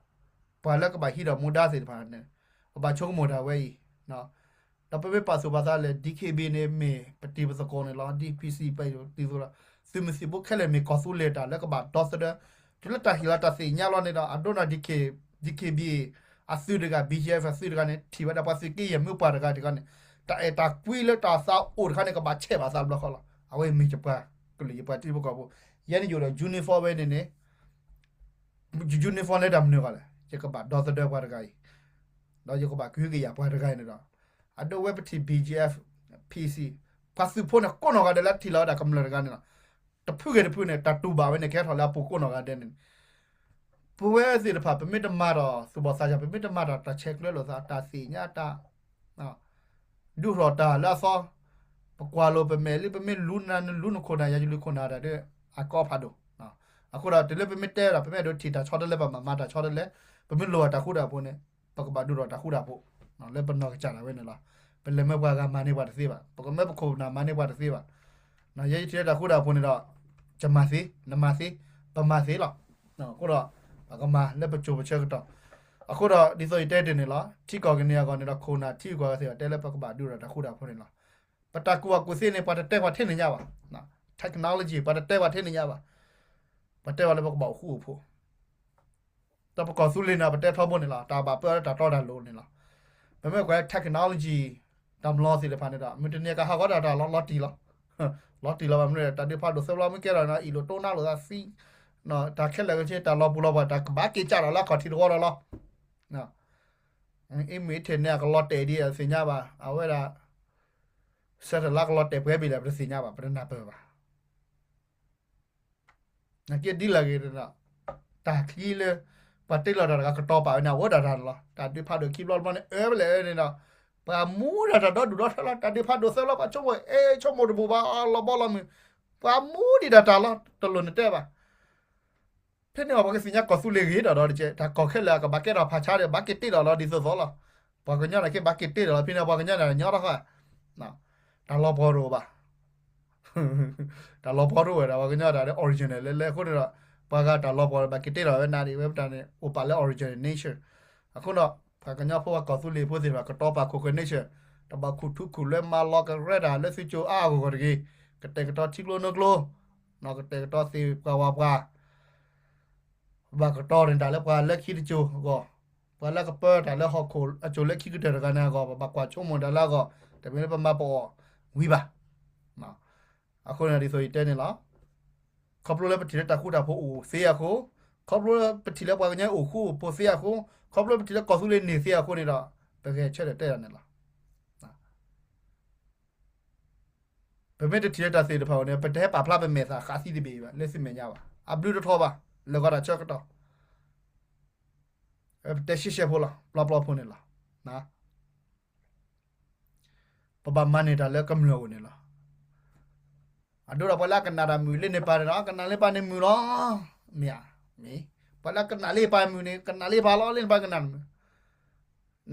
ပှၤလၢကဘၣ်ဟံးဒီးမူဒါသ့ၣ်တဖၣ်န့ၣ် ပဘၣ်ဆိကမိၣ်တၢ်ဝဲအံၤ ဒီးပမ့ၢ်ပာ်သူၣ်ပာ်သးလဲၣ် DKBA န့ၣ်မ့ၢ်ပတံၤပသကိးန့ၣ်လီၤ, DPC ပတံၤသကိးလီၤ, သုးမုၢ်သံၣ်ဘိခဲလၢာ်မ့ၢ်ကီၢ်သူလ့ၤတၢ်လၢကဘၣ်ဒီသဒၢ, တုၤလၢတၢ်ဟ့ၣ်လီၤတၢ်သ့ၣ်ညါလီၤန့ၣ်ဒီး အဒိန့ၣ် DK, DKBA အသုးတဂၤ BGF အသုးတဂၤန့ၣ် ထံၣ်ဝဲဒၣ်ပှၤသုးက့ယဲၢ်မ့ၢ်ပှၤတဂၤတဂၤန့ၣ် တၢ်အဲၣ်တၢ်ကွံလၢတၢ်သးအိၣ်တခါန့ၣ် ကဘၣ်ဆဲးဘၣ်သးတဘျီဃီလီၤ. အဝဲမ့ၢ်ယပှၤကလုာ်ယပှၤထံဖိကီၢ်ဖိ, ယဲန့ၣ်ယအိၣ်ဒီး uniform ဝဲန့ၣ်န့ၣ် uniform လၢတၢ်မနုၤဂီၢ်လဲၣ်, ယကဘၣ်ဒီသဒၢပှၤတဂၤအံၤ, ဒီးယကဘၣ်ကဟုကယာ်ပှၤတဂၤအံၤန့ၣ်ဒီး အဒိဝဲပထံၣ် BGF, PC, ပှၤသုးဖိန့ၣ်ကိးနီၢ်ဂၤဒဲးလၢထံၣ်လီၤဝဲဒၣ်ကမျၢၢ်တဂၤန့ၣ်လီၤ. တဖုဂ့ၤတဖုန့ၣ် တၢ်တူၢ်ဘၣ်ဝဲန့ၣ် ကဲထီၣ်လၢအပူၤကိးနီၢ်ဂၤဒဲးန့ၣ် ပဝဲသ့ၣ်တဖၣ် ပမ့ၢ်တမၤဒီး သူၣ်ဘီၣ်သးစၢ် ပမ့ၢ်တမၤဒီးတၢ်ဆဲးကျၢလိာ်သး တၢ်သ့ၣ်ညါတၢ် ဒုးထီၣ်တၢ်လၢအသီ, ပကွၢ်လိာ်ပမဲာ်လံ ပမ့ၢ်လူနၤ နလူနခိၣ်နၤ ယၤယလူခိၣ်နၤတၢ်ဒီး အကီဖးဒိၣ်. အဃိဒီးတုၤလၢပမ့ၢ်တဲဒီး ပမ့ၢ်အဲၣ်ဒိးထံၣ်တၢ်ဆီတလဲ ပမၤမၤတၢ်ဆီတလဲ, ပမ့ၢ်လိၣ်ဘၣ်တၢ်ဃူတၢ်ဖိးန့ၣ် ပကဘၣ်ဒုးထီၣ်တၢ်ဃူတၢ်ဖိး လၢပနီၢ်ကစၢ်ဒၣ်ဝဲန့ၣ်လီၤ. ပလဲၤမၢပှၤဂၤမၤန့ၢ်ပှၤတသ့ဘၣ်, ပကမၢပခိၣ်ပနၢ်မၤန့ၢ်ပှၤတသ့ဘၣ်. ယဲယထံၣ်လၢတၢ်ဃူတၢ်ဖိးန့ၣ်ဒီး ယမၤသ့, နမၤသ့, ပမၤသ့လီၤ. အဃိဒီး ပကမၤလၢပစိၤပဆၢကတီၢ်. အဃိဒီးဒ်သိးယတဲတ့ၢ်န့ၣ်လီၤ. ထံကီၢ်ကန့ၢ်အဂီၢ်န့ၣ်ဒီး ခိၣ်နၢ်ထံကီၢ်သ့ၣ်အီၤတဲလၢပကဘၣ်ဒုးဒီးတၢ်ဃူတၢ်ဖိးန့ၣ်လီၤ. ပတၢ်ကူၣ်ဘၣ်ကူၣ်သ့န့ၣ် ပှၤတတဲပှၤထဲန့ၣ်ညါဘၣ်. Technology ပှၤတတဲပှၤထဲန့ၣ်ညါဘၣ်. ပှၤတဲပှၤလၢပကဘၣ်အိၣ်ဃူအိၣ်ဖိး ဒီးပကီၢ်သူလ့ၤန့ၣ် ပတဲထီဘိန့ၣ်လီၤ. တၢ်ဘၣ်ပၢတၢ်တီတၢ်လိၤန့ၣ်လီၤ. ပမ့ၢ်ကွၢ် technology တၢ်မလီသ့ၣ်တဖၣ်န့ၣ်ဒီး မုၢ်တနံၤကဟးဂီၤတၢ်တၢ်လီၤလီၤတံၢ်လီၤ. လီၤတံၢ်လီၤဘၣ်မနုၤလဲၣ် တၢ်ဒုးဖးဒိၣ်သၢဘျီမ့ၢ်ကဲထီၣ်န့ၣ် အ့ၣ်လိာ်တိနါလိာ်သးသံ, တၢ်ခဲလၢာ်ကဆ့ တၢ်လီၤပူၤလီၤပှၤ တၢ်ကဘၣ်က့ၤကၢ်ဒီးလၢအခီၣ်ထံးတဝီဒီးလီၤ. အ့ၣ်မ့ၢ်ထဲန့ၣ် အကလီၤတဲာ်ဒ်အသ့ၣ်ညါဘၣ် အဝဲဒၣ် စဲးတလါကလီၤတဲာ်ပှဲၤဘ့ၣ်လဲၣ် ပတသ့ၣ်ညါဘၣ် ပတနၢ်ပၢၢ်ဘၣ်. နာ်က့ဒ်လဲၣ်ဂ့ၤဒီး တၢ်ချံလၢ ပှၤတ့လီၤတၢ်တဂၤကတီၤပာ်ဝဲန့ၣ် အဝဲဒၣ်တၢ်န့ၣ်လီၤ. တၢ်ဒုးဖးဒိၣ်ခံဘျီတဘျီန့ၣ် အၢဝဲလဲၣ်န့ၣ်ဒီး ပှၤမူဒၣ်တၢ်ဒီဒူၣ်ဒီထၢလီၤ. တၢ်ဒုးဖးဒိၣ်သၢဘျီ ပှၤဆိကမိၣ် အဲ ဆိကမိၣ်တဘူၣ်ဘၣ် အလီၤဘီလီၤမုၢ်, ပှၤမူဒံးဒၣ်တၢ်လီၤ တလိၣ်နတဲဘၣ်. ဖဲန့ၣ်အီၤ ပှၤကသ့ၣ်ညါကီၢ်သူလ့ၤဂ့ၤဒီးဒီးတကဲး တၢ်ကီၢ်ခဲလၢာ်အကဘၣ်ကဲထီၣ်ဖးဆါဒီး ဘၣ်က့ၤတ့လီၤလီၤဒ်သိးသိးလီၤ. ပှၤကညီန့ၣ်က့ဘၣ်က့ၤတ့လီၤလီၤ ဖဲန့ၣ်ပှၤကညီန့ၣ်ညီထီၣ်ဃီ တၢ်လီၤပှီၢ်တအိၣ်ဘၣ်. တၢ်လီၤပှီၢ်တအိၣ်ဝဲဒၣ် ပှၤကညီတၢ်လၢ original လၢလဲၤအဃိန့ၣ်ဒီး ပှၤဂၤတၢ်လီၤပှီၢ်ဘၣ်က့ၤတ့လီၤဝဲနၤဒ်ဝဲပတၢ်န့ၣ် အိၣ်ပာ်လၢ original nature. အဃိဒီး ပှၤကညီဖိပှၤကီၢ်သူလ့ၤဖိသ့ၣ်တဖၣ် ကတီၤပာ်ခိၣ်ဃၢၤ nature တဘၣ်ခူၣ်ထူခူၣ်လွဲမၤလီၤကရဲတၢ်လၢသုကၠိအါအါဂီၢ်ဂီၢ်တဂ့ၤ. ကတဲာ်ကတီၤထံကျိနိကျိ ကတဲာ်ကတီၤသ့ၣ်ပှၤဝၤပှၤ ဘၣ်ကတီၤန့ၢ်တၢ်လၢပှၤလၢခံတစိၤအဂီၢ်, ပှၤလၢကပၢတၢ်လၢဟီၣ်ခိၣ်အစိၤလၢခံကတၢၢ်တဂၤန့ၣ်အဂီၢ်, ပဘၣ်ကွၢ်ဆိကမိၣ်တၢ်လၢအဂီၢ်, တမ့ၢ်လၢပမၤပအီၣ်ဝံၤဘၣ်. အဃိန့ၣ်ဒ်သိးယတဲန့ၣ်လီၤ. ခီဖျိလၢပထံၣ်လၢတၢ်ဃူတၢ်ဖိးအိၣ်သ့အဃိ, ခီဖျိလၢပထံၣ်လၢပှၤကညီအိၣ်ဃူအိၣ်ဖိးသ့အဃိ, ခီဖျိလၢပထံၣ်လၢကီၢ်သူလ့ၤန့ၢ်သ့အဃိန့ၣ်ဒီး, ပဂဲၤဆၢထၢၣ်တဲတၢ်န့ၣ်လီၤ. ပမ့ၢ်တထံၣ်လၢတၢ်သ့ၣ်တဖၣ်အံၤန့ၣ် ပတဟဲပာ်ဖျါပမဲာ်သးဃးသံတဘ့ၣ်အံၤဘၣ် လၢသုမဲာ်ညါဘၣ်. အဘျုးတထီဘၣ် လၢာ်ဂီၤတၢ်ဆၢကတီၢ်, ပတဲရှဲရှဲဖိလီၤ ပျီပျီဖိန့ၣ်လီၤ. ပဘၣ်မၤန့ၢ်တၢ်လၢကမျၢၢ်အအိၣ်န့ၣ်လီၤ. အဒိဒီးပှၤလၢအကနၣ်တၢ်မုာ်လၢန့ၣ်ပၢ်န့ၣ်ဒီး ကနၣ်လၢပၢ်န့ၣ်မုာ်လီၤ. မ့ၢ်ဧါ, မ့ၢ်, ပှၤလၢအကနၣ်လၢပၢ်မုာ်န့ၣ် ကနၣ်လၢပၢ်လီၤ လၢန့ၣ်ပၢ်ကနၣ်တမုာ်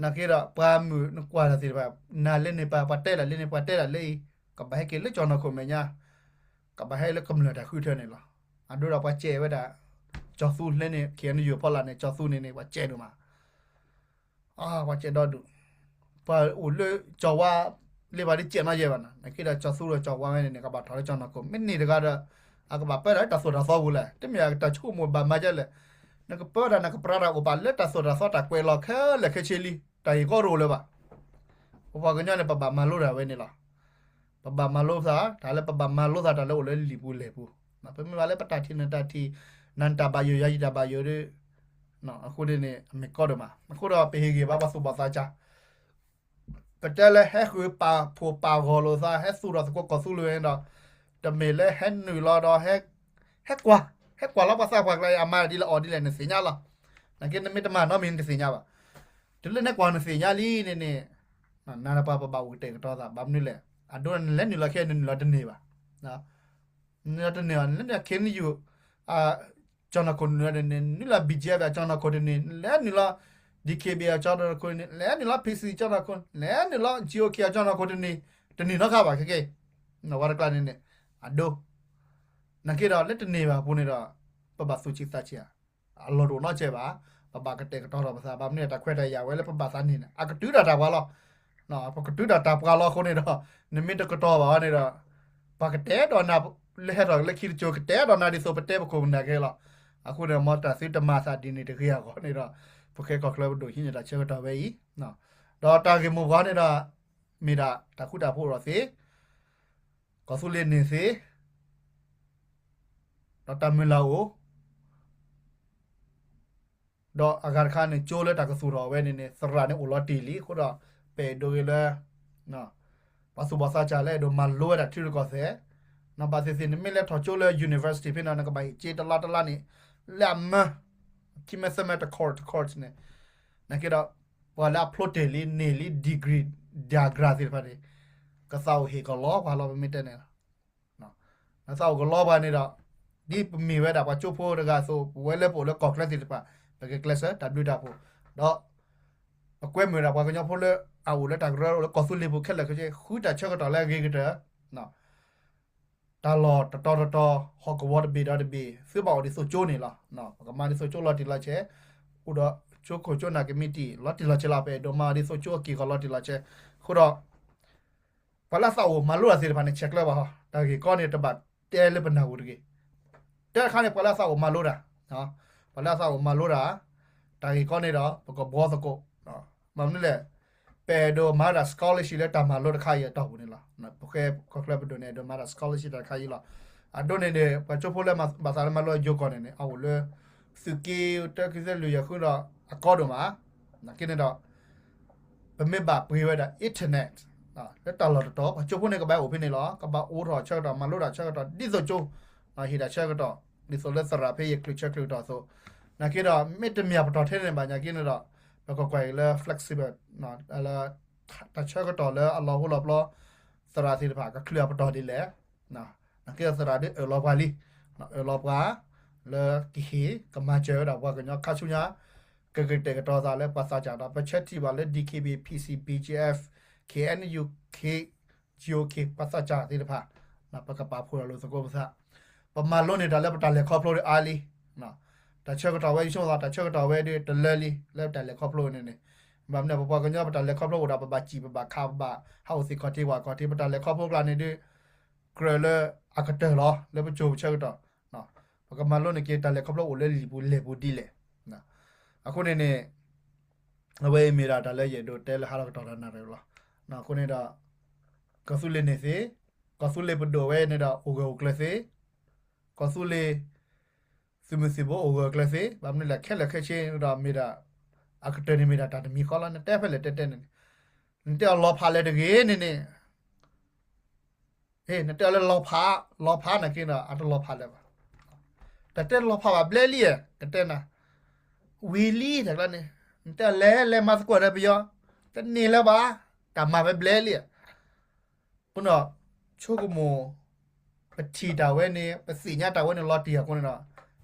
နာ်က့ဒီး ပှၤမုာ်နကွၢ်တၢ်သ့ၣ်တဖၣ် နၤလၢန့ၣ်ပၢ် ပှၤတဲဒၣ်လၢန့ၣ် ပှၤတဲဒၣ်လၢအံၤ ကဘၣ်ဟဲက့ၤလၢကၠီၤနီၢ်ခိၣ်မဲာ်ညါ, ကဘၣ်ဟဲလၢကမျၢၢ်တၢ်ဃုထၢန့ၣ်လီၤ. အဒိဒီးပှၤစဲးဝဲဒၣ် ကၠီၤသူလၢန့ၣ် ခ့ၣ်အဲၣ်ယူၣ်ဖီလာ်န့ၣ် ကၠီၤသူန့ၣ်န့ၣ် ပှၤစဲးဒိၣ်မး ပှၤစဲးဒီဒူၣ်, ပှၤအိၣ်လၢကၠီၤဝါ လၢပှၤဒ်စဲးနီၣ်ယဲၢ်ဘၣ်နီၤ, နာ်က့ဒီးကၠီၤသူဒီးကၠီၤဝါဝဲန့ၣ်န့ၣ် ကဘၣ်ထီၣ်လၢကၠီၤနီၢ်ခိၣ် မ့ၢ်န့ၣ်တဂၤဒီး အကဘၣ်ပၢတၢ်လၢတၢ်သိၣ်တၢ်သီပူၤလဲၣ်, တမ့ၢ်အတၢ်ဆိကမိၣ်ဘၣ်မၤဒ်လဲၣ်, နကပၢတၢ် နကပြးတၢ်အိၣ်ပာ်လၢတၢ်သိၣ်တၢ်သီ တၢ်ကွဲးလီၤခဲလၢာ်ခဲဆ့လံ, တၢ်ဂ့ၢ်ကီတအိၣ်လၢၤဘၣ်. ပပှၤကညီန့ၣ် ပဘၣ်မၤလိတၢ်ဝဲန့ၣ်လီၤ. ပဘၣ်မၤလိသး တၢ်လၢပဘၣ်မၤလိသးတၢ်လၢအိၣ်လၢလံာ်ပူၤလဲၢ်ပူၤ, ပမ့ၢ်ဘၣ်လၢပတၢ်ထံၣ်နတၢ်ထံၣ် နတၢ်ဘၣ်ယိၣ်ယၤယတၢ်ဘၣ်ယိၣ်ဒီး အဃိန့ၣ်န့ၣ် အမ့ၢ်ကီဒိၣ်မး, အဃိဒီးပဟ့ၣ်ဂံၢ်ဘါပှၤသူၣ်ဘီၣ်သးစၢ် ပတဲလၢဟဲဃုာ်ပာ်ဖှိၣ်ပာ်ဂီၢ်လိာ်သး ဟဲသူၣ်ထီၣ်သကိးကီၢ်သူလ့ၤဝဲန့ၣ်ဒီး တမ့ၢ်လၢဟဲနုာ်လီၤဒီး ဟဲကွၢ်, ဟဲကွၢ်လီၤပှၤသးပှၢ်ကျါအံၤ အမၤဒ်လဲၣ်အီၣ်ဒ်လဲၣ် နသ့ၣ်ညါလီၤ. နာ်က့နမ့ၢ်တမၤနီတမံၤနတသ့ၣ်ညါဘၣ်. တုၤလၢနကွၢ်နသ့ၣ်ညါလံန့ၣ်န့ၣ်, နၤဒီးပှၤပဘၣ်အိၣ်ကတဲာ်ကတီၤသး ဘၣ်မနုၤလဲၣ်, အဒိနလဲၤနုာ်လီၤခဲအံၤ နနုာ်လီၤတန့ၢ်ဘၣ် နနုာ်လီၤတန့ၢ်ဘၣ် နလဲၤနုာ်လီၤ ခ့ၣ်အဲၣ်ယူၣ် ကၠီၤနီၢ်ခိၣ်နုာ်လီၤတန့ၢ်, နနုာ်လီၤ ဘီၣ်ကၠ့ဘၣ် ကၠီၤနီၢ်ခိၣ်တန့ၢ်, နလဲၤနုာ်လီၤ ဒံၣ်ခ့ၣ်ဘ့ၣ် ကၠီၤနီၢ်ခိၣ်တန့ၢ်, နလဲၤနုာ်လီၤ ဖံၣ်စံၣ် ကၠီၤနီၢ်ခိၣ်, နလဲၤနုာ်လီၤ ကၠံၣ်အိၣ်ခ့ၣ် ကၠီၤနီၢ်ခိၣ်တန့ၢ်, တန့ၢ်နီတခါဘၣ်ခဲကဲ, နဝၤတကျါန့ၣ်န့ၣ်, အဒိ နာ်က့ဒီးလၢတန့ၢ်ဘၣ်အပူၤန့ၣ်ဒီး ပဘၣ်သူၣ်ဆံးသးဆံးဧါ, အလီၢ်တအိၣ်နီတစဲးဘၣ်, ပဘၣ်ကတဲာ်ကတီၤထီၣ်ပသး ဘၣ်မနုၤတၢ်ခွဲးတၢ်ယာ်ဝဲလၢပဘၣ်သးန့ၢ်န့ၣ် အကတုၤဒၣ်တၢ်ပှၤလီၤ. ပကတုၤဒၣ်တၢ်ပှၤလီၤအဃိန့ၣ်ဒီး နမ့ၢ်တကတီၤဘၣ်အီၤန့ၣ်ဒီး ပှၤကတဲဒီးနၤ လၢဟဲထီၣ်လၢခံတစိၤ ကတဲဒီးနၤဒ်သိးပတဲပခိၣ်ပနၢ်က့လီၤ. အဃိန့ၣ် မ်တၢ်သုတမၤသးဒ်န့ၣ်တဂ့ၤအဂီၢ်န့ၣ်ဒီး ပဃဲကီၢ်ချၢပဒိၣ်ဟံးန့ၢ်တၢ်ဆၢကတီၢ်ဝဲအံၤ, ဒီးတၢ်ဂ့ၢ်မိၢ်ပှၢ်န့ၣ်ဒီး မ့ၢ်ဒၣ်တၢ်ဃူတၢ်ဖိးအိၣ်ဒီးသ့ ကီၢ်သူလ့ၤန့ၢ်သ့ ဒီးတၢ်မုၢ်လၢ်အိၣ်, ဒီးအဂၤတခါန့ၣ်ကၠိလၢတၢ်ကသူၣ်ထီၣ်ဝဲန့ၣ်န့ၣ် သရၣ်န့ၣ်အိၣ်လီၤတံၢ်လံအဃိဒီး ပအဲၣ်ဒိးဂ့ၤလၢ ပှၤသူၣ်ဘီၣ်သးစၢ်လၢအဲၣ်ဒိးမၤလိဝဲဒၣ်ထံရူၢ်ကီၢ်သဲး, ဘၣ်သ့ၣ်သ့ၣ် နမ့ၢ်လဲၤထီၣ်ကၠိလၢ university ဖဲန့ၣ် နကဘၣ်ဟ့ၣ်ကၠ့တလါတလါန့ၣ် လၢအမၢ ခံမဲသၢမဲ တ course တ course န့ၣ်, နာ်က့ဒီး ပှၤလၢအဖျိတ့ၢ်လံန့ၢ်လံ degree ဒၣ် grad သ့ၣ်တဖၣ်န့ၣ် ကသးအိၣ်ဟ့ၣ်ကလီပှၤလီၤ ပမ့ၢ်တဲန့ၣ်လီၤ. ကသးအိၣ်ကလီပှၤန့ၣ်ဒီး ဒ်ပမ့ၢ်ဝဲဒၣ်ပှၤကၠိဖိတဂၤအသိး ပဝဲလၢပအိၣ်လၢကီၢ်ချၢသ့ၣ်တဖၣ် ပကကျဲးစၢးတၢ်ဘျုးတၢ်ဖှိၣ်, ဒီး ပကွဲမုာ်ဒၣ်ပှၤကညီဖိလၢအအိၣ်လၢတၢ်ကရၢအိၣ်လၢကီၢ်သူလ့ၤပူၤခဲလၢာ်ခဲဆ့ ဃုတၢ်ဆၢကတီၢ်လၢအဂ့ၤကတၢၢ် တၢ်လီၢ်တတီၤတတီၤ ဟီၣ်ကဝီၤတဘ့ၣ်ဒီးတဘ့ၣ် သုဘၣ်အိၣ်ဒ်သိးကၠိန့ၣ်လီၤ. ပကမၤဒ်သိးကၠိလီၤတံၢ်လီၤဆဲး, အိၣ်ဒီးကၠိခိၣ်ကၠိနၢ်ကမံးတံာ် လီၤတံၢ်လီၤဆဲးလီၤ. ပအဲၣ်ဒိးမၤဒ်သိးကၠိအက့ၢ်အဂီၤလီၤတံၢ်လီၤဆဲး, အဃိဒီး ပှၤလၢအသးအိၣ်မၤလိတၢ်သ့ၣ်တဖၣ်န့ၣ် ဆဲးကျၢဘၣ်ဟီ, တၢ်ဂ့ၢ်ကီန့ၣ် တဘၣ်တဲလၢပနၢ်ဟူတဂ့ၤ. တဲတခါန့ၣ် ပှၤလၢအသးအိၣ်မၤလိတၢ်, ပှၤလၢအသးအိၣ်မၤလိတၢ်, တၢ်ဂ့ၢ်ကီန့ၣ်ဒီး ပကဘှီသကိး, မ့ၢ်မနုၤလဲၣ်, ပအဲၣ်ဒိးမၤတၢ် scholarship လၢတၢ်မၤလိတခါအံၤအတီၢ်ပူၤန့ၣ်လီၤ. ပဃဲကီၢ်ချၢပဒိၣ်န့ၣ် အဲၣ်ဒိးမၤတၢ် scholarship တၢ်တခါအံၤလီၤ. အဒိန့ၣ်န့ၣ် ပှၤကၠိဖိလၢဘၣ်သးလၢမၤလိအယိၤကီၢ်န့ၣ်န့ၣ် အအိၣ်လၢ သုးက့တၢ ခံသၢ လွံၢ် ယဲၢ် ဃုဒီးအကီဒိၣ်မး, နာ်က့န့ၣ်ဒီး ပမ့ၢ်ဘၣ်ပှ့ၤဝဲဒၣ် internet လၢတၢ်လီၢ်တတီၤ ပှၤကၠိဖိန့ၣ်ကဘၣ်အိၣ်ဖဲန့ၣ်လီၤ. ကဘၣ်အိးထီၣ်ဆၢကတီၢ် မၤလိတၢ်ဆၢကတီၢ် ဒ်သိးကၠိ, ဟ့ၣ်တၢ်ဆၢကတီၢ် ဒ်သိးလၢသရၣ်ဖဲယချုးဆၢချုးကတီၢ်အသိး, နာ်က့ဒီး မ့ၢ်တမ့ၢ်အပတီၢ်ထဲန့ၣ်ဘၣ် နာ်က့န့ၣ်ဒီး ပကကွၢ်အံၤလၢ flexible လၢ တၢ်ဆၢကတီၢ်လၢအလီၤဟိလီၤပျီ သရၣ်သ့ၣ်တဖၣ် ကချုးအပတီၢ်ဒ်လဲၣ်, နာ်က့ဒီးသရၣ်ဒ်အၢၣ်လီၤပှၤလံ, အၢၣ်လီၤပှၤ လၢကဟ့ၣ် ကမၤစၢၤဝဲဒၣ်ပှၤကညီခါဆူညါ ကကတဲာ်ကတီၤသးလၢပှၤသးစၢ်ဒီး ပဆၢထံၣ်ဘၣ်လၢ DKBA PC BGF KNU K GOK ပှၤသးစၢ်သ့ၣ်တဖၣ် ပကပာ်ဖှိၣ်ဒီးလိာ်သကိးပသး, ပမၤလိန့ၢ်တၢ်လၢပတၢ်လဲၤခီဖျိဒ်အါလံ, တၢ်ဆၢကတီၢ်ဝဲ ယဆိကမိၣ်သး တၢ်ဆၢကတီၢ်ဝဲဒ်တလၢလံ လၢပတၢ်လဲၤခီဖျိန့ၣ်န့ၣ်, ဘၣ်မနုၤ ပပှၤကညီပတၢ်လဲၤခီဖျိအိၣ်ဒီး ပဘၣ်စံၣ်ပဘၣ်ခး ပဘၣ်ဟးအိၣ်သ့ၣ်ခီၣ်ထံးဝၣ်ခီၣ်ထံး ပတၢ်လဲၤခီဖျိကျါန့ၣ်ဒ် ကြၢးလၢအကတၢၢ်လီၤ လၢပစိၤပဆၢကတီၢ်, ပကမၤလိန့ၢ်က့ၤတၢ်လဲၤခီဖျိအိၣ်လၢလံာ်ပူၤလဲၢ်ပူၤဒ်လဲၣ်. အဃိန့ၣ်န့ၣ် အဝဲအံၤမ့ၢ်ဒၣ်တၢ်လၢယအဲၣ်ဒိးတဲလၢဟါလီၤကတီၢ်တနၣ်ရံၣ်လီၤ. အဃိန့ၣ်ဒီး ကီၢ်သူလ့ၤန့ၣ်သ့, ကီၢ်သူလ့ၤပဒိၣ်ဝဲန့ၣ်ဒီး အိၣ်ဂၢၢ်အိၣ်ကျၢၤသ့, ကီၢ်သူလ့ၤ သုးမုၢ်သံၣ်ဘိအိၣ်ဂၢၢ်အိၣ်ကျၢၤသ့, ဘၣ်မနုၤလဲၣ် ခဲလၢာ်ခဲဆ့ဒီးမ့ၢ်ဒၣ် အကတၢၢ်န့ၣ်မ့ၢ်ဒၣ်တၢ်တမံၤဃီလီၤ. နတဲဖဲလဲၣ်တဲတဲန့ၣ်န့ၣ်, နတဲအီၤလီၤဖးလဲၣ်တဂ့ၤန့ၣ်န့ၣ် နတဲအီၤလၢလီၤဖး, လီၤဖးနာ်က့ဒီး အတလီၤဖးလၢၤဘၣ်. တၢ်တဲလီၤဖးဘၣ်ဘျဲလံဧါ, ကတဲနၤ, ဝံၤလံတၢ်ကျါန့ၣ်, နတဲလဲၤလဲၤမၤသကိးဒီးပယီၤ, တန့ၢ်လၢၤဘၣ်, တၢ်မၤဝဲဘျဲလံဧါ. အဃိန့ၣ် ဆိကမိၣ် ပထံၣ်တၢ်ဝဲန့ၣ် ပသ့ၣ်ညါတၢ်ဝဲန့ၣ်လီၤတံၢ်အဃိန့ၣ်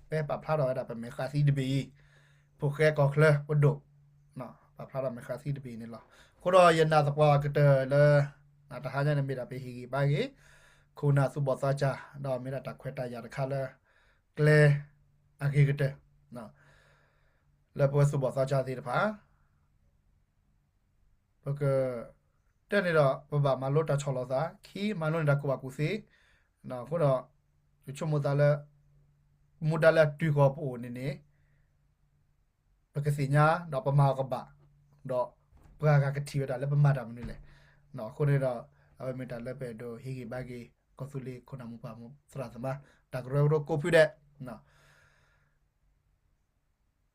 ဒီး ပပာ်ဖျါထီၣ်ဝဲဒၣ်ပမဲာ်ဃာ်သံတဘ့ၣ်အံၤ, ဖိၣ်ဃဲကီၢ်ချၢပဒိၣ် ပာ်ဖျါထီၣ်မဲာ်ဃာ်သံတဘ့ၣ်အံၤန့ၣ်လီၤ. အဃိဒီးယနာ်သပှၢ်ကတၢၢ်လၢ တဟါညါန့ၣ်မ့ၢ်ဒၣ်ပဟ့ၣ်ဂံၢ်ဘါက့ၤ ခိၣ်နၢ်သူၣ်ဘီၣ်သးစၢ် ဒီးမ့ၢ်ဒၣ်တၢ်ခွဲးတၢ်ယာ်တခါလၢ ကျဲအဂ့ၤကတၢၢ် လၢပဝဲသူၣ်ဘီၣ်သးစၢ်သ့ၣ်တဖၣ် ပက တၢန့ၣ်ဒီး ပဘၣ်မၤလိတၢ်ဆီၣ်လီၤသး, ခံ မၤလိန့ၢ်တၢ်ကူၣ်ဘၣ်ကူၣ်သ့, အဃိဒီး ယဆိကမိၣ်သးလၢ မူဒါလၢအတုၤဃီၤပအိၣ်န့ၣ်န့ၣ် ပကသ့ၣ်ညါ ဒီးပမၤအီၤကဘၣ်, ဒီးပှၤဂၤကထံၣ်ဝဲဒၣ်လၢပမၤတၢ်မနုၤလဲၣ်. အဃိန့ၣ်ဒီး အဝဲမ့ၢ်တၢ်လၢပအဲၣ်ဒိးဟ့ၣ်ဂံၢ်ဘါက့ၤ ကီၢ်သူလ့ၤခိၣ်နၢ်မိၢ်ပၢ်သရၣ်သမါ တၢ်ကရၢကရိကိးဖုဒဲး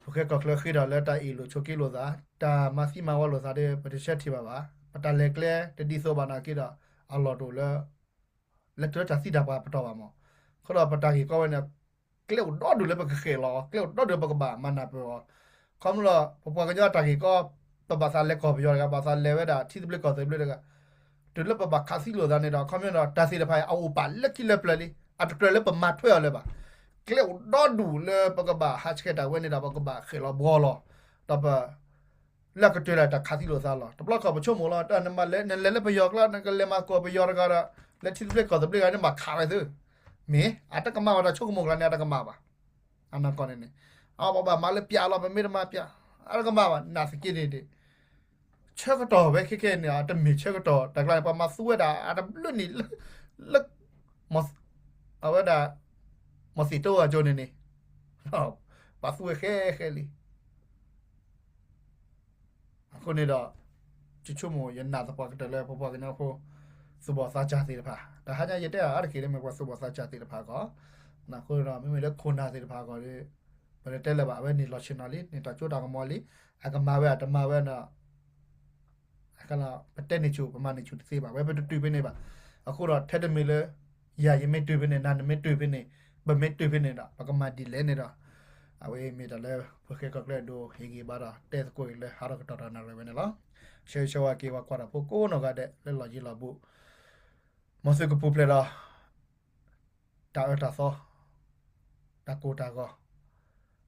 ဖိၣ်ဃဲကီၢ်ချၢဃ့ထီၣ်လၢတၢ်အ့ၣ်လိာ်ဆိးက့လိာ်သး, တၢ်မၤသံမၤဝီလိာ်သးဒီး ပတဆၢထံၣ်ဘၣ်ဘၣ်. ပတၢ်လဲၤကျဲတဒ်သိးဘၣ်နာ်က့ဒီး အလီၢ်တအိၣ်လၢ လၢတၢ်သံတၢ်ပှၢ်ပတီၢ်ဘၣ်မး. အဃိဒီးပတၢ်ဂ့ၢ်ကီဝဲန့ၣ် ကျဲအိၣ်ဒီဒူၣ်လၢပကဃဲၤလီၤ, ကျဲအိၣ်ဒီဒူၣ်လၢပကဘၣ်မၤနၢ်ပၢၢ်အီၤ. ခီဖျိလၢ ပပှၤကညီအတၢ်ဂ့ၢ်ကီ ပဘၣ်သးလဲၤကီၢ်ပယီၤတဂၤ, ဘၣ်သးလဲၤဝဲဒၣ်ထံသဘျ့ကီၢ်သဘျ့တဂၤ, တုၤလၢပဘၣ်ခးသံလိာ်သးန့ၣ်ဒီး ခီဖျိဒီး တၢ်သ့ၣ်တဖၣ်အံၤ အအိၣ်ပာ်လၢခံလၢပျၢၤလံ, အတကြၢးလၢပမၤထွဲအီၤလၢၤဘၣ်. ကျဲအိၣ်ဒီဒူၣ်လၢပကဘၣ်ဟးဆှဲးတၢ်ဝဲန့ၣ်ဒီး ပကဘၣ်ဃဲၤလီၤဘှီလီၤ, ဒီးပ လၢအကတၢၢ်ဒၣ်တၢ်ခးသံလိာ်သးလီၤ. တဘျီခီပဆိကမိၣ်လီၤ, နမၤလဲၤ နလဲၤလၢပယီၤကျါ နကလဲၤမၤကီၢ်ပယီၤတဂၤဒီး လၢထံသဘျ့ကီၢ်သဘျ့ဂၤန့ၣ် ဘၣ်ခးဝဲသု, မ့ၢ်အတကမၣ်ဘၣ်, တၢ်ဆိကမိၣ်ကျါန့ၣ် အတကမၣ်ဘၣ်. အနီၢ်ကီၢ်န့ၣ်န့ၣ် အဘၣ်ဘၣ်မၤလၢပျၢ်လီၤ, ပမ့ၢ်တမၤပျၢ် အတကမၣ်ဘၣ်. နာ်သက့န့ၣ် ဆၢကတီၢ်ဝဲခဲခဲန့ၣ် အတမ့ၢ်ဆၢကတီၢ်တၢ်ကျါန့ၣ် ပှၤမၤသူဝဲဒၣ်အတဘျုးနံၣ်လၢ လၢ အဝဲဒၣ် မီၢ်သံၣ်တိအကၠိန့ၣ်န့ၣ် ပှၤသူဝဲဃဲဃဲလံ. အဃိန့ၣ်ဒီး ယဆိကမိၣ်ယနာ်သပှၢ်ကတၢၢ်လၢပပှၤကညီဖိ သူၣ်ဘီၣ်သးစၢ်သ့ၣ်တဖၣ်, တဟါညါယတဲအါတက့ၢ်လၢမ့ၢ်ပှၤသူၣ်ဘီၣ်သးစၢ်သ့ၣ်တဖၣ်အဂီၢ်, အဃိဒီး မ့မ့ၢ်လၢခိၣ်နၢ်သ့ၣ်တဖၣ်အဂီၢ်ဒီး ပတတဲလၢၤဘၣ်, အဝဲန့ၣ်လီၤဆ့ၣ်နီၤလံ, န့ၢ်တၢ်စိတၢ်ကမီၤလံ, အကမၤဝဲအတမၤဝဲဒီး ပတဲန့ၢ်ဆူၣ် ပမၤန့ၢ်ဆူၣ်တသ့ဘၣ်, ဝဲပတတုၤဖဲန့ၣ်ဘၣ်. အဃိဒီးထဲတမံၤလၢ ယၤယမ့ၢ်တုၤဖဲန့ၣ် နၤနမ့ၢ်တုၤဖဲန့ၣ် ပမ့ၢ်တုၤဖဲန့ၣ်ဒီး ပကမၤဒ်လဲၣ်န့ၣ်ဒီး အဝဲမ့ၢ်တၢ်လၢ ဖိၣ်ဃဲကီၢ်ချၢအဒိ ဟ့ၣ်ဂံၢ်ဘါဒီးတဲသကိးအံၤလၢဟါထီၣ်ကတီၢ်တနၣ်ရံၣ်ဝဲန့ၣ်လီၤ. ဆၢဂ့ၤဆၢဝါက့ၤပှၤကွၢ်တၢ်ဖိကိးနီၢ်ဂၤဒဲးလၢလီၢ်ယံၤလီၢ်ဘူး, မ်သုကပူၤဖျဲးဒီး တၢ်အၢတၢ်သီ တၢ်ကိၢ်တၢ်ဂီၤ,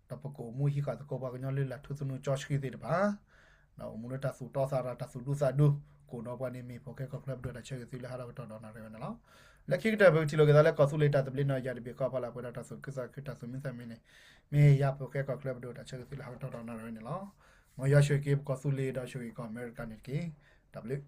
ဒီးပကအိၣ်မူဟံးဃာ်သကိးပှၤကညီလၢလၢ်ထူသနူကၠီဆှံသ့ၣ်တဖၣ်, ဒီးအိၣ်မူလၢတၢ်သူၣ်တီသးတီ တၢ်သူၣ်ဒူသးဒူ ကိးဒီးပှၤန့ၣ်မ့ၢ် ဖိၣ်ဃဲကီၢ်ချၢပဒိၣ်တၢ်ဆၢဂ့ၤသုလၢဟါဒီးကတီၢ်ဒီးနၣ်ရံၣ်ဝဲန့ၣ်လီၤ. လၢခံကတၢၢ်ပကထံၣ်လိာ်က့ၤသးလၢကီၢ်သူလ့ၤတၢ်သဘျ့နီၢ်ယၤတဘ့ၣ်ဃီအဖီလာ် ပှဲၤဒီးတၢ်သူၣ်ခုသးခုတၢ်သူၣ်မံသးမံန့ၣ် မ့ၢ်ယၤဖိၣ်ဃဲကီၢ်ချၢပဒိၣ်တၢ်ဆၢဂ့ၤသုလၢဟါကတီၢ်ဒီးနၣ်ရံၣ်ဝဲန့ၣ်လီၤ. မ်ယွၤဆိၣ်ဂ့ၤက့ၤပကီၢ်သူလ့ၤဒီးဆိၣ်ဂ့ၤကီၢ်အမဲရကၤန့ၣ်တက့ၢ်. တၢ်ဘျုး